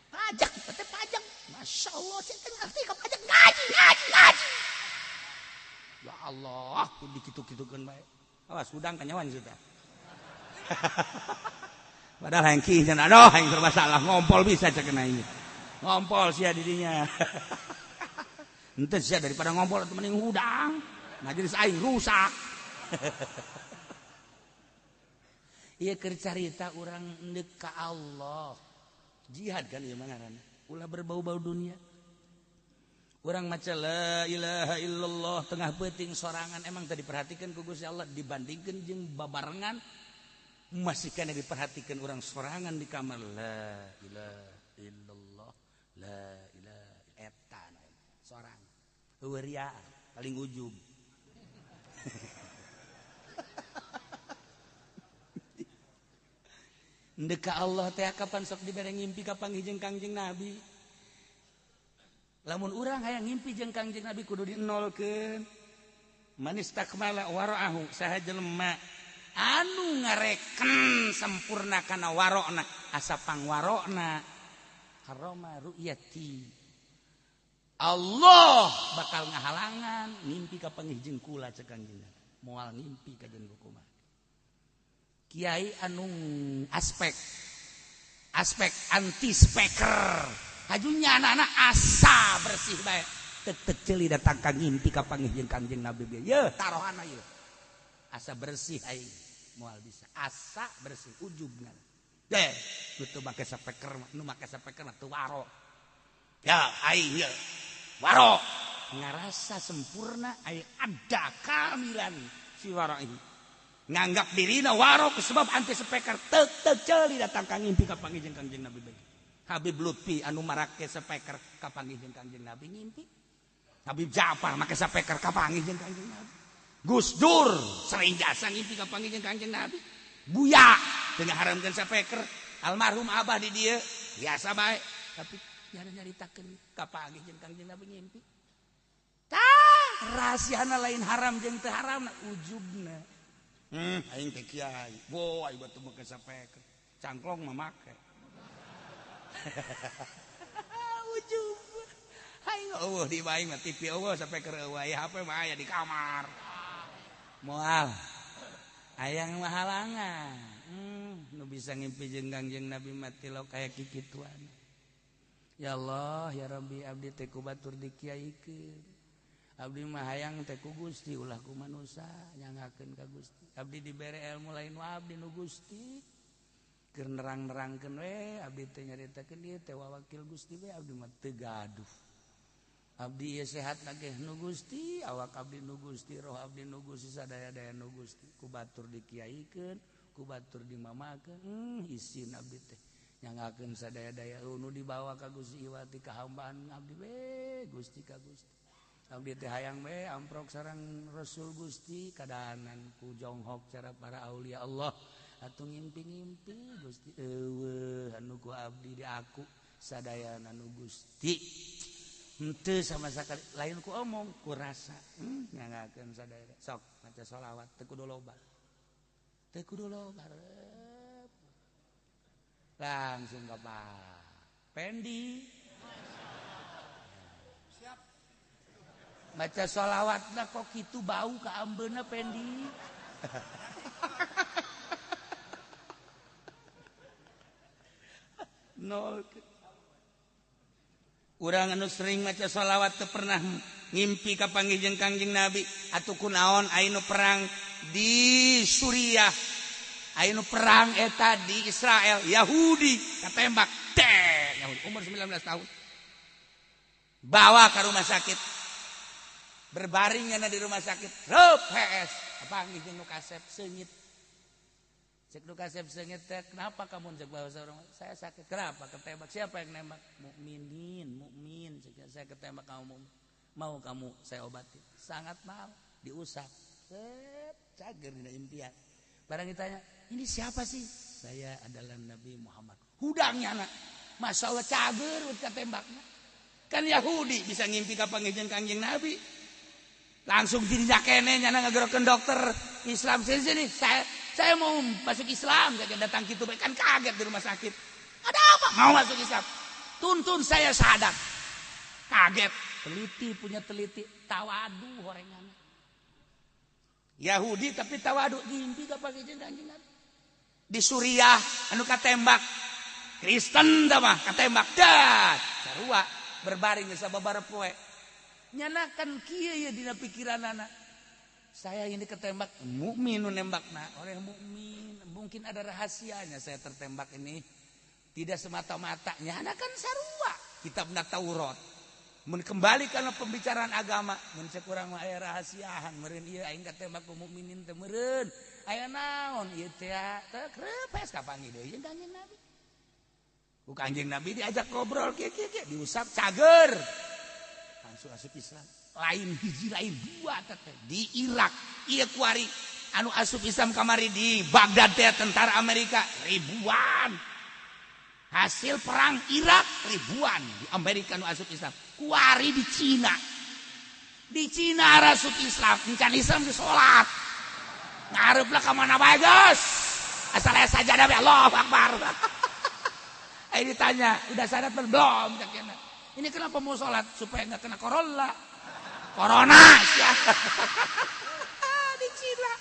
Pajak, teh pajak. Masya Allah, saya teh ngerti ka pajak ngaji, ngaji, ngaji. Ya Allah, ku dikitu-kitukeun bae. Awas hudang kanyawan sih teh. Padahal hayang kieu cenah, aduh hayang serba salah ngompol bisa cek aing. Ngompol sia didinya. Henteu sia daripada ngompol atuh mending hudang. Majelis aing rusak. Ieu keur carita urang endek ka Allah. Jihad kan ieu mah ngaranna. Ulah berbau-bau dunia. Urang maca la ilaha illallah tengah peuting sorangan emang tadi diperhatikan ku Gusti Allah dibandingkeun jeung babarengan masih kana diperhatikan urang sorangan di kamar la ilaha illallah la ilaha eta sorang. Eueuh ria paling ujub. Ndek ka Allah teh kapan sok dibere ngimpi ka panggih jeung Kangjeng Nabi. Lamun urang hayang ngimpi jeung Kangjeng Nabi kudu dienolkeun. Manis takmala wara'ahu saha jelema anu ngareken sempurna kana warokna asa pangwarokna haroma ru'yati. Allah bakal ngahalangan ngimpi ka panggih jeung kula cek Kangjeng Nabi. Moal ngimpi ka jeung kumaha. Kiai anu aspek anti speaker hajunya anak-anak asa bersih bae tek ceuli datang ka ngimpi ka panggih jeung Kangjeng Nabi bieu yeuh tarohana yeuh asa bersih aing moal bisa asa bersih ujubna deh nu teu make speaker nu make speaker mah teu waro ya aing yeuh waro ngarasa sempurna aing ada kamilan si waro ini nganggap dirina warok sebab anti speaker tek ceuli datang ka ngimpi ka panggih jeung Kangjeng Nabi bae. Habib Lutfi anu marake speaker ka panggih jeung Kangjeng Nabi ngimpi. Habib Ja'far make speaker ka panggih jeung Kangjeng Nabi. Gus Dur sering jasa ngimpi ka panggih jeung Kangjeng Nabi. Buya teu ngaharamkeun speaker. Almarhum Abah di dieu biasa bae tapi nyari nyaritakeun ka panggih jeung Kangjeng Nabi ngimpi. Tah rahasiana lain haram jeung teu haram ujubna. Aing teh kiai. Wo aing batu make sapeker. Cangklong mah make. Ujub. Aing eueuh di bae mah TV eueuh sapeker eueuh aya HP mah aya di kamar. Moal. Hayang mah halangan. Nu bisa ngimpi jeung Kangjeng Nabi mah tilok kaya kikituan. Ya Allah, ya Rabbi abdi teh ku batur dikiaikeun. Abdi mah hayang teh ku Gusti ulah ku manusa nyangakeun ka Gusti. Abdi dibere ilmu lain wa abdi nu Gusti. Keur nerang-nerangkeun we abdi teh nyaritakeun ieu teh wakil Gusti we abdi mah teu gaduh. Abdi ieu sehat lagi nu Gusti, awak abdi nu Gusti, roh abdi nu Gusti, sadaya-daya nu Gusti. Ku batur dikiaikeun, ku batur dimamakeun, isin abdi teh nyangakeun sadaya-daya nu dibawa ka Gusti iwati kahambaan abdi we Gusti ka Gusti. Abdi teh hayang we amprok sareng Rasul Gusti kadahanan ku jonghok cara para aulia Allah atuh ngimpi-ngimpi Gusti eueuh anu ku abdi di aku sadayana nu Gusti henteu sama sakali lain ku omong ku rasa nyangakeun sadaya sok maca sholawat teu kudu loba teu kudu loba langsung ka Pak Pendi maca sholawatna kok kitu bau ka ambeuna Pendi. Nol. Urang anu sering maca sholawat teu pernah ngimpi ka panggih jeung Kangjeng Nabi atuh kunaon aya nu perang di Suriah, aya nu perang eta di Israel, Yahudi katembak teh Yahudi umur 19 tahun. Bawa ke rumah sakit. Berbaring di rumah sakit, reup HS, panggih jeung nu kasep seungit. Cek nu kasep seungit teh, kenapa kamu cek bahasa orang? Saya sakit. Kenapa? Ketembak. Siapa yang nembak? Mukminin, mukmin. Cek saya ketembak kamu. Mau kamu saya obati? Sangat mau. Diusap. Set, cager dina impian. Barang ditanya, ini siapa sih? Saya adalah Nabi Muhammad. Hudangnya anak. Masya Allah cager ketembaknya. Kan Yahudi bisa ngimpi ka panggih Kangjeng Nabi. Langsung dirinya kene nyana ngagerokeun dokter Islam sini sini. Saya mau masuk Islam, saya datang gitu kan kaget di rumah sakit. Ada apa? Mau masuk Islam. Tuntun saya syahadat. Kaget. Teliti punya teliti, tawadu horengan. Yahudi tapi tawadu ngimpi ka panggih Kangjeng Nabi. Di Suriah anu katembak. Kristen tah mah katembak dah. Sarua berbaring geus sababaraha poe. Nyana kan kieu ye dina pikiranana. Saya ini ketembak mukmin nu nembakna oleh mukmin, mungkin ada rahasianya saya tertembak ini. Tidak semata-mata nyana kan sarua kitabna Taurat. Mun kembali kana pembicaraan agama, mun cek urang mah aya rahasiaan meureun ieu aing katembak ku mukminin teh meureun. Aya naon ieu teh teh krepes kapanggih deui jeung Kangjeng Nabi. Ku Kangjeng Nabi diajak ngobrol kieu kieu kieu diusap cager. Langsung asup Islam. Lain hiji lain dua teh di Irak ieu kuari anu asup Islam kamari di Baghdad teh tentara Amerika ribuan. Hasil perang Irak ribuan di Amerika nu asup Islam. Kuari di Cina. Di Cina asup Islam, encan Islam di salat. Ngareuplah ka mana bae geus. Asal aya sajadah bae Allahu Akbar. Ayo ditanya, udah syahadat belum? Ini kenapa mau sholat? Supaya nggak kena corona. Corona sia. Di Cina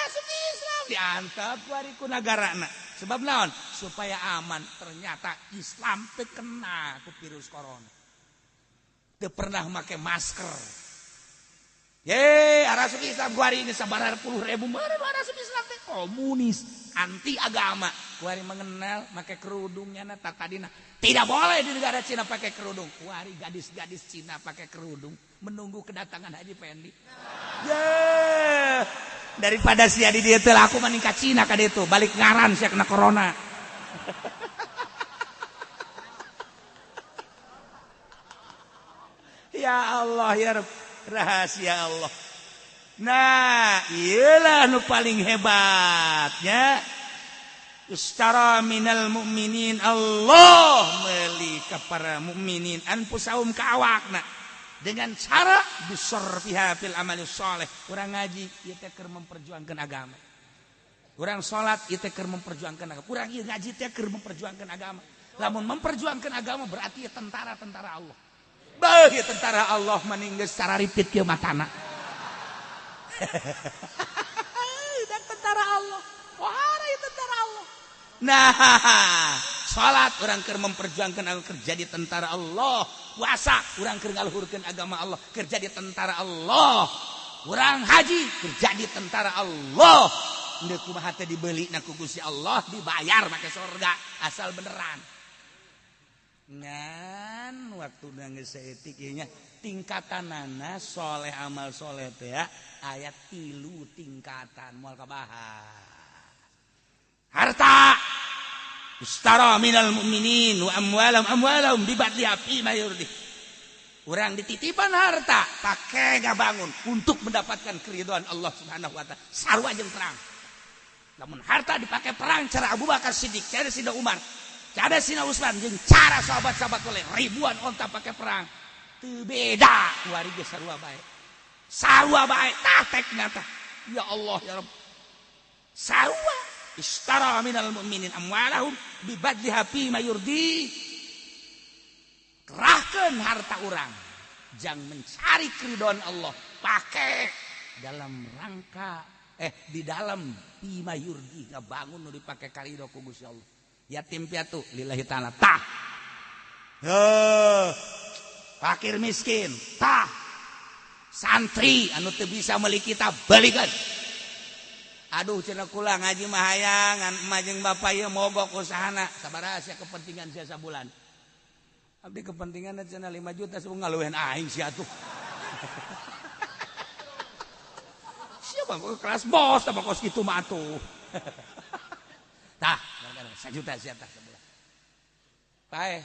asup Islam diantep kuari ku nagarana. Sebab naon? Supaya aman. Ternyata Islam teu kena ku virus corona. Teu pernah make masker. Ye, arasup Islam kuari ini sabaraha puluh ribu meureun arasup Islam teh komunis, anti agama. Kuari mengenal make kerudungnya na tadina. Tidak boleh di negara Cina pakai kerudung. Kuari gadis-gadis Cina pakai kerudung menunggu kedatangan Haji Pendi. Ye, daripada sia di dieu teu laku mending ka Cina ka ditu, balik ngaran sia kena corona. Ya Allah ya Rabb, rahasia Allah. Nah, iyalah nu paling hebatnya. Istara minal mukminin, Allah meuli ka para mukminin anfusahum ka awakna dengan cara bisorfiha fil amali sholeh. Urang ngaji ieu teh keur memperjuangkan agama. Urang salat ieu teh keur memperjuangkan agama. Urang ieu ngaji teh keur memperjuangkan agama. Lamun memperjuangkan agama berarti tentara-tentara Allah. Beuh ieu tentara Allah maning geus sararipit kieu matana. Dan tentara Allah. Wah, ieu tentara Allah. Nah, salat urang keur memperjuangkan agama kerja di tentara Allah. Puasa urang keur ngaluhurkeun agama Allah, kerja di tentara Allah. Urang haji kerja di tentara Allah. Ndeu kumaha teh dibeli na ku Gusti Allah, dibayar make surga asal beneran. Ngan waktu geus saeutik ieu nya tingkatanana soleh amal soleh teh ya ayat 3 tingkatan moal kabahas. Harta istara minal mu'minin wa amwalahum amwalahum bibadliha fi ma yurdi. Urang dititipan harta pakai ngabangun untuk mendapatkan keridhaan Allah Subhanahu wa taala. Sarua jeung perang. Lamun harta dipakai perang cara Abu Bakar Siddiq, cara Sidna Umar, cara Sidna Utsman jeung cara sahabat-sahabat oleh ribuan onta pakai perang. Teu beda kuari ge sarua bae. Sarua bae tah tekna tah. Ya Allah ya Rabb. Sarua istara minal mu'minin amwalahum bibadliha fi ma yurdi. Kerahkeun harta urang jang mencari keridhaan Allah, pakai dalam rangka di dalam fi ma yurdi ngabangun nu dipake karidho ku Gusti Allah. Yatim piatu lillahi ta'ala tah. Heuh, fakir miskin tah. Santri anu teu bisa meuli kitab belikeun. Aduh cenah kula ngaji mah hayang ngan emak jeung bapak ieu mogok usahana. Sabaraha sia kepentingan sia sabulan? Abdi kepentingan cenah 5 juta sebung ngaluwehan aing sia atuh. Siapa kelas bos sama kos kitu mah atuh. Tah, gara-gara 1 juta sia tah sebulan. Paeh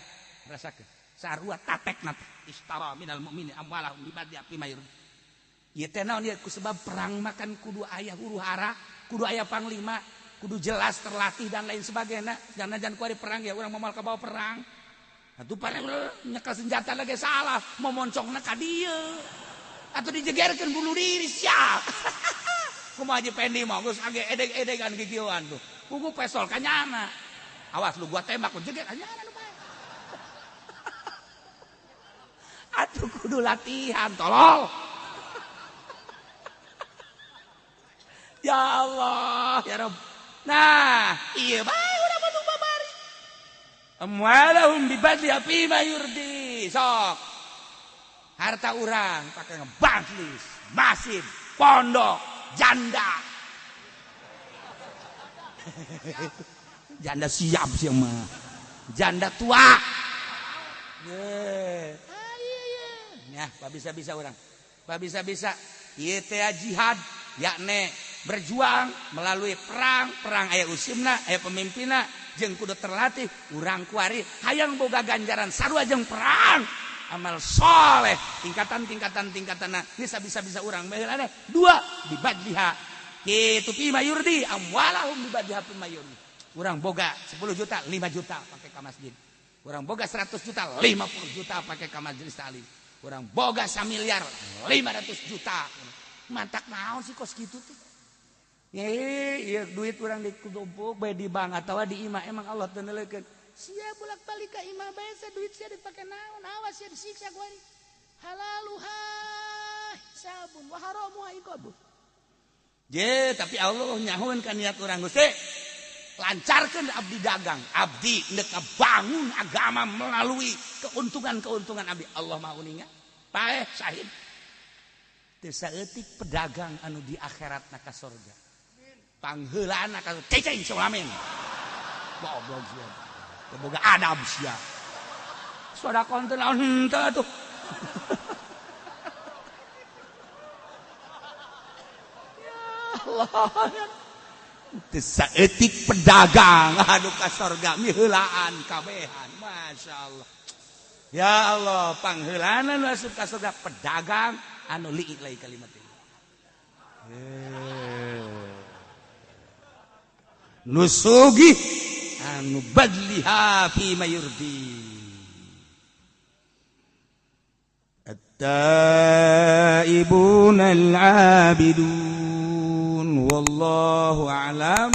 rasakeun. Sarua tatekna istara minal mu'mini amwalahum bibadli fi mayur. Ieu teh naon ieu ku sebab perang makan kudu aya huru hara, kudu aya panglima, kudu jelas terlatih dan lain sebagainya. Jangan kuari perang ya urang moal kabawa perang. Atuh parang nyekel senjata lagi salah, mau moncongna ka dieu. Atuh dijegerkeun bunuh diri siap. Kumaha Haji Pendi mah geus age edeg-edegan kikieuan tuh. Kuku pesol ka nyana. Awas lu gua tembak lu jeger anyana lu bae. Atuh kudu latihan tolol. Ya Allah, ya Rabb. Nah, iya bae urang mah nu babari. Amwalahum bibadli fi ma yurdi. Sok. Harta urang pake ngebangklis, masjid, pondok, janda. Janda siap sih mah. Janda tua. Ye. Ah iya iya. Nah, pak bisa-bisa urang. Pak bisa-bisa ieu teh jihad yakni berjuang melalui perang, perang aya usimna, aya pemimpinna, jeung kudu terlatih, urang kuari hayang boga ganjaran sarua jeung perang. Amal soleh, tingkatan-tingkatan tingkatanna bisa bisa-bisa urang baheulana dua dibadliha. Kitu fi mayurdi amwalahum bibadliha fi mayurdi. Urang boga 10 juta, 5 juta pake ka masjid. Urang boga 100 juta, 50 juta pake ka majelis taklim. Urang boga 1 miliar, 500 juta. Mantak naon sih kos kitu teh? Iya duit urang dikumpul bae di bank atawa di imah emang Allah teu neuleukeun. Sia bolak-balik ka imah bae sia duit sia dipake naon? Awas sia disiksa ku ari. Halaluha sabun wa haramuha iqabun. Je, tapi Allah nyahueun ka niat urang Gusti. Lancarkeun abdi dagang, abdi ndek bangun agama melalui keuntungan-keuntungan abdi. Allah Maha uninga. Paeh sahid. Teu saeutik pedagang anu di akhiratna ka sorga. Pangheulaanna ka ceceng sulamin. Goblok sia. Teu boga adab sia. Sedekah teh naon henteu atuh. Ya Allah. Teu saeutik pedagang anu ka sorga miheulaan kabehan. Masyaallah. Ya Allah, pangheulaanna nu asup ka sorga pedagang anu liik lagi kalimat ini. Nusugi anu badliha fi mayurdi. At-taibuna al-abidun wallahu a'lam.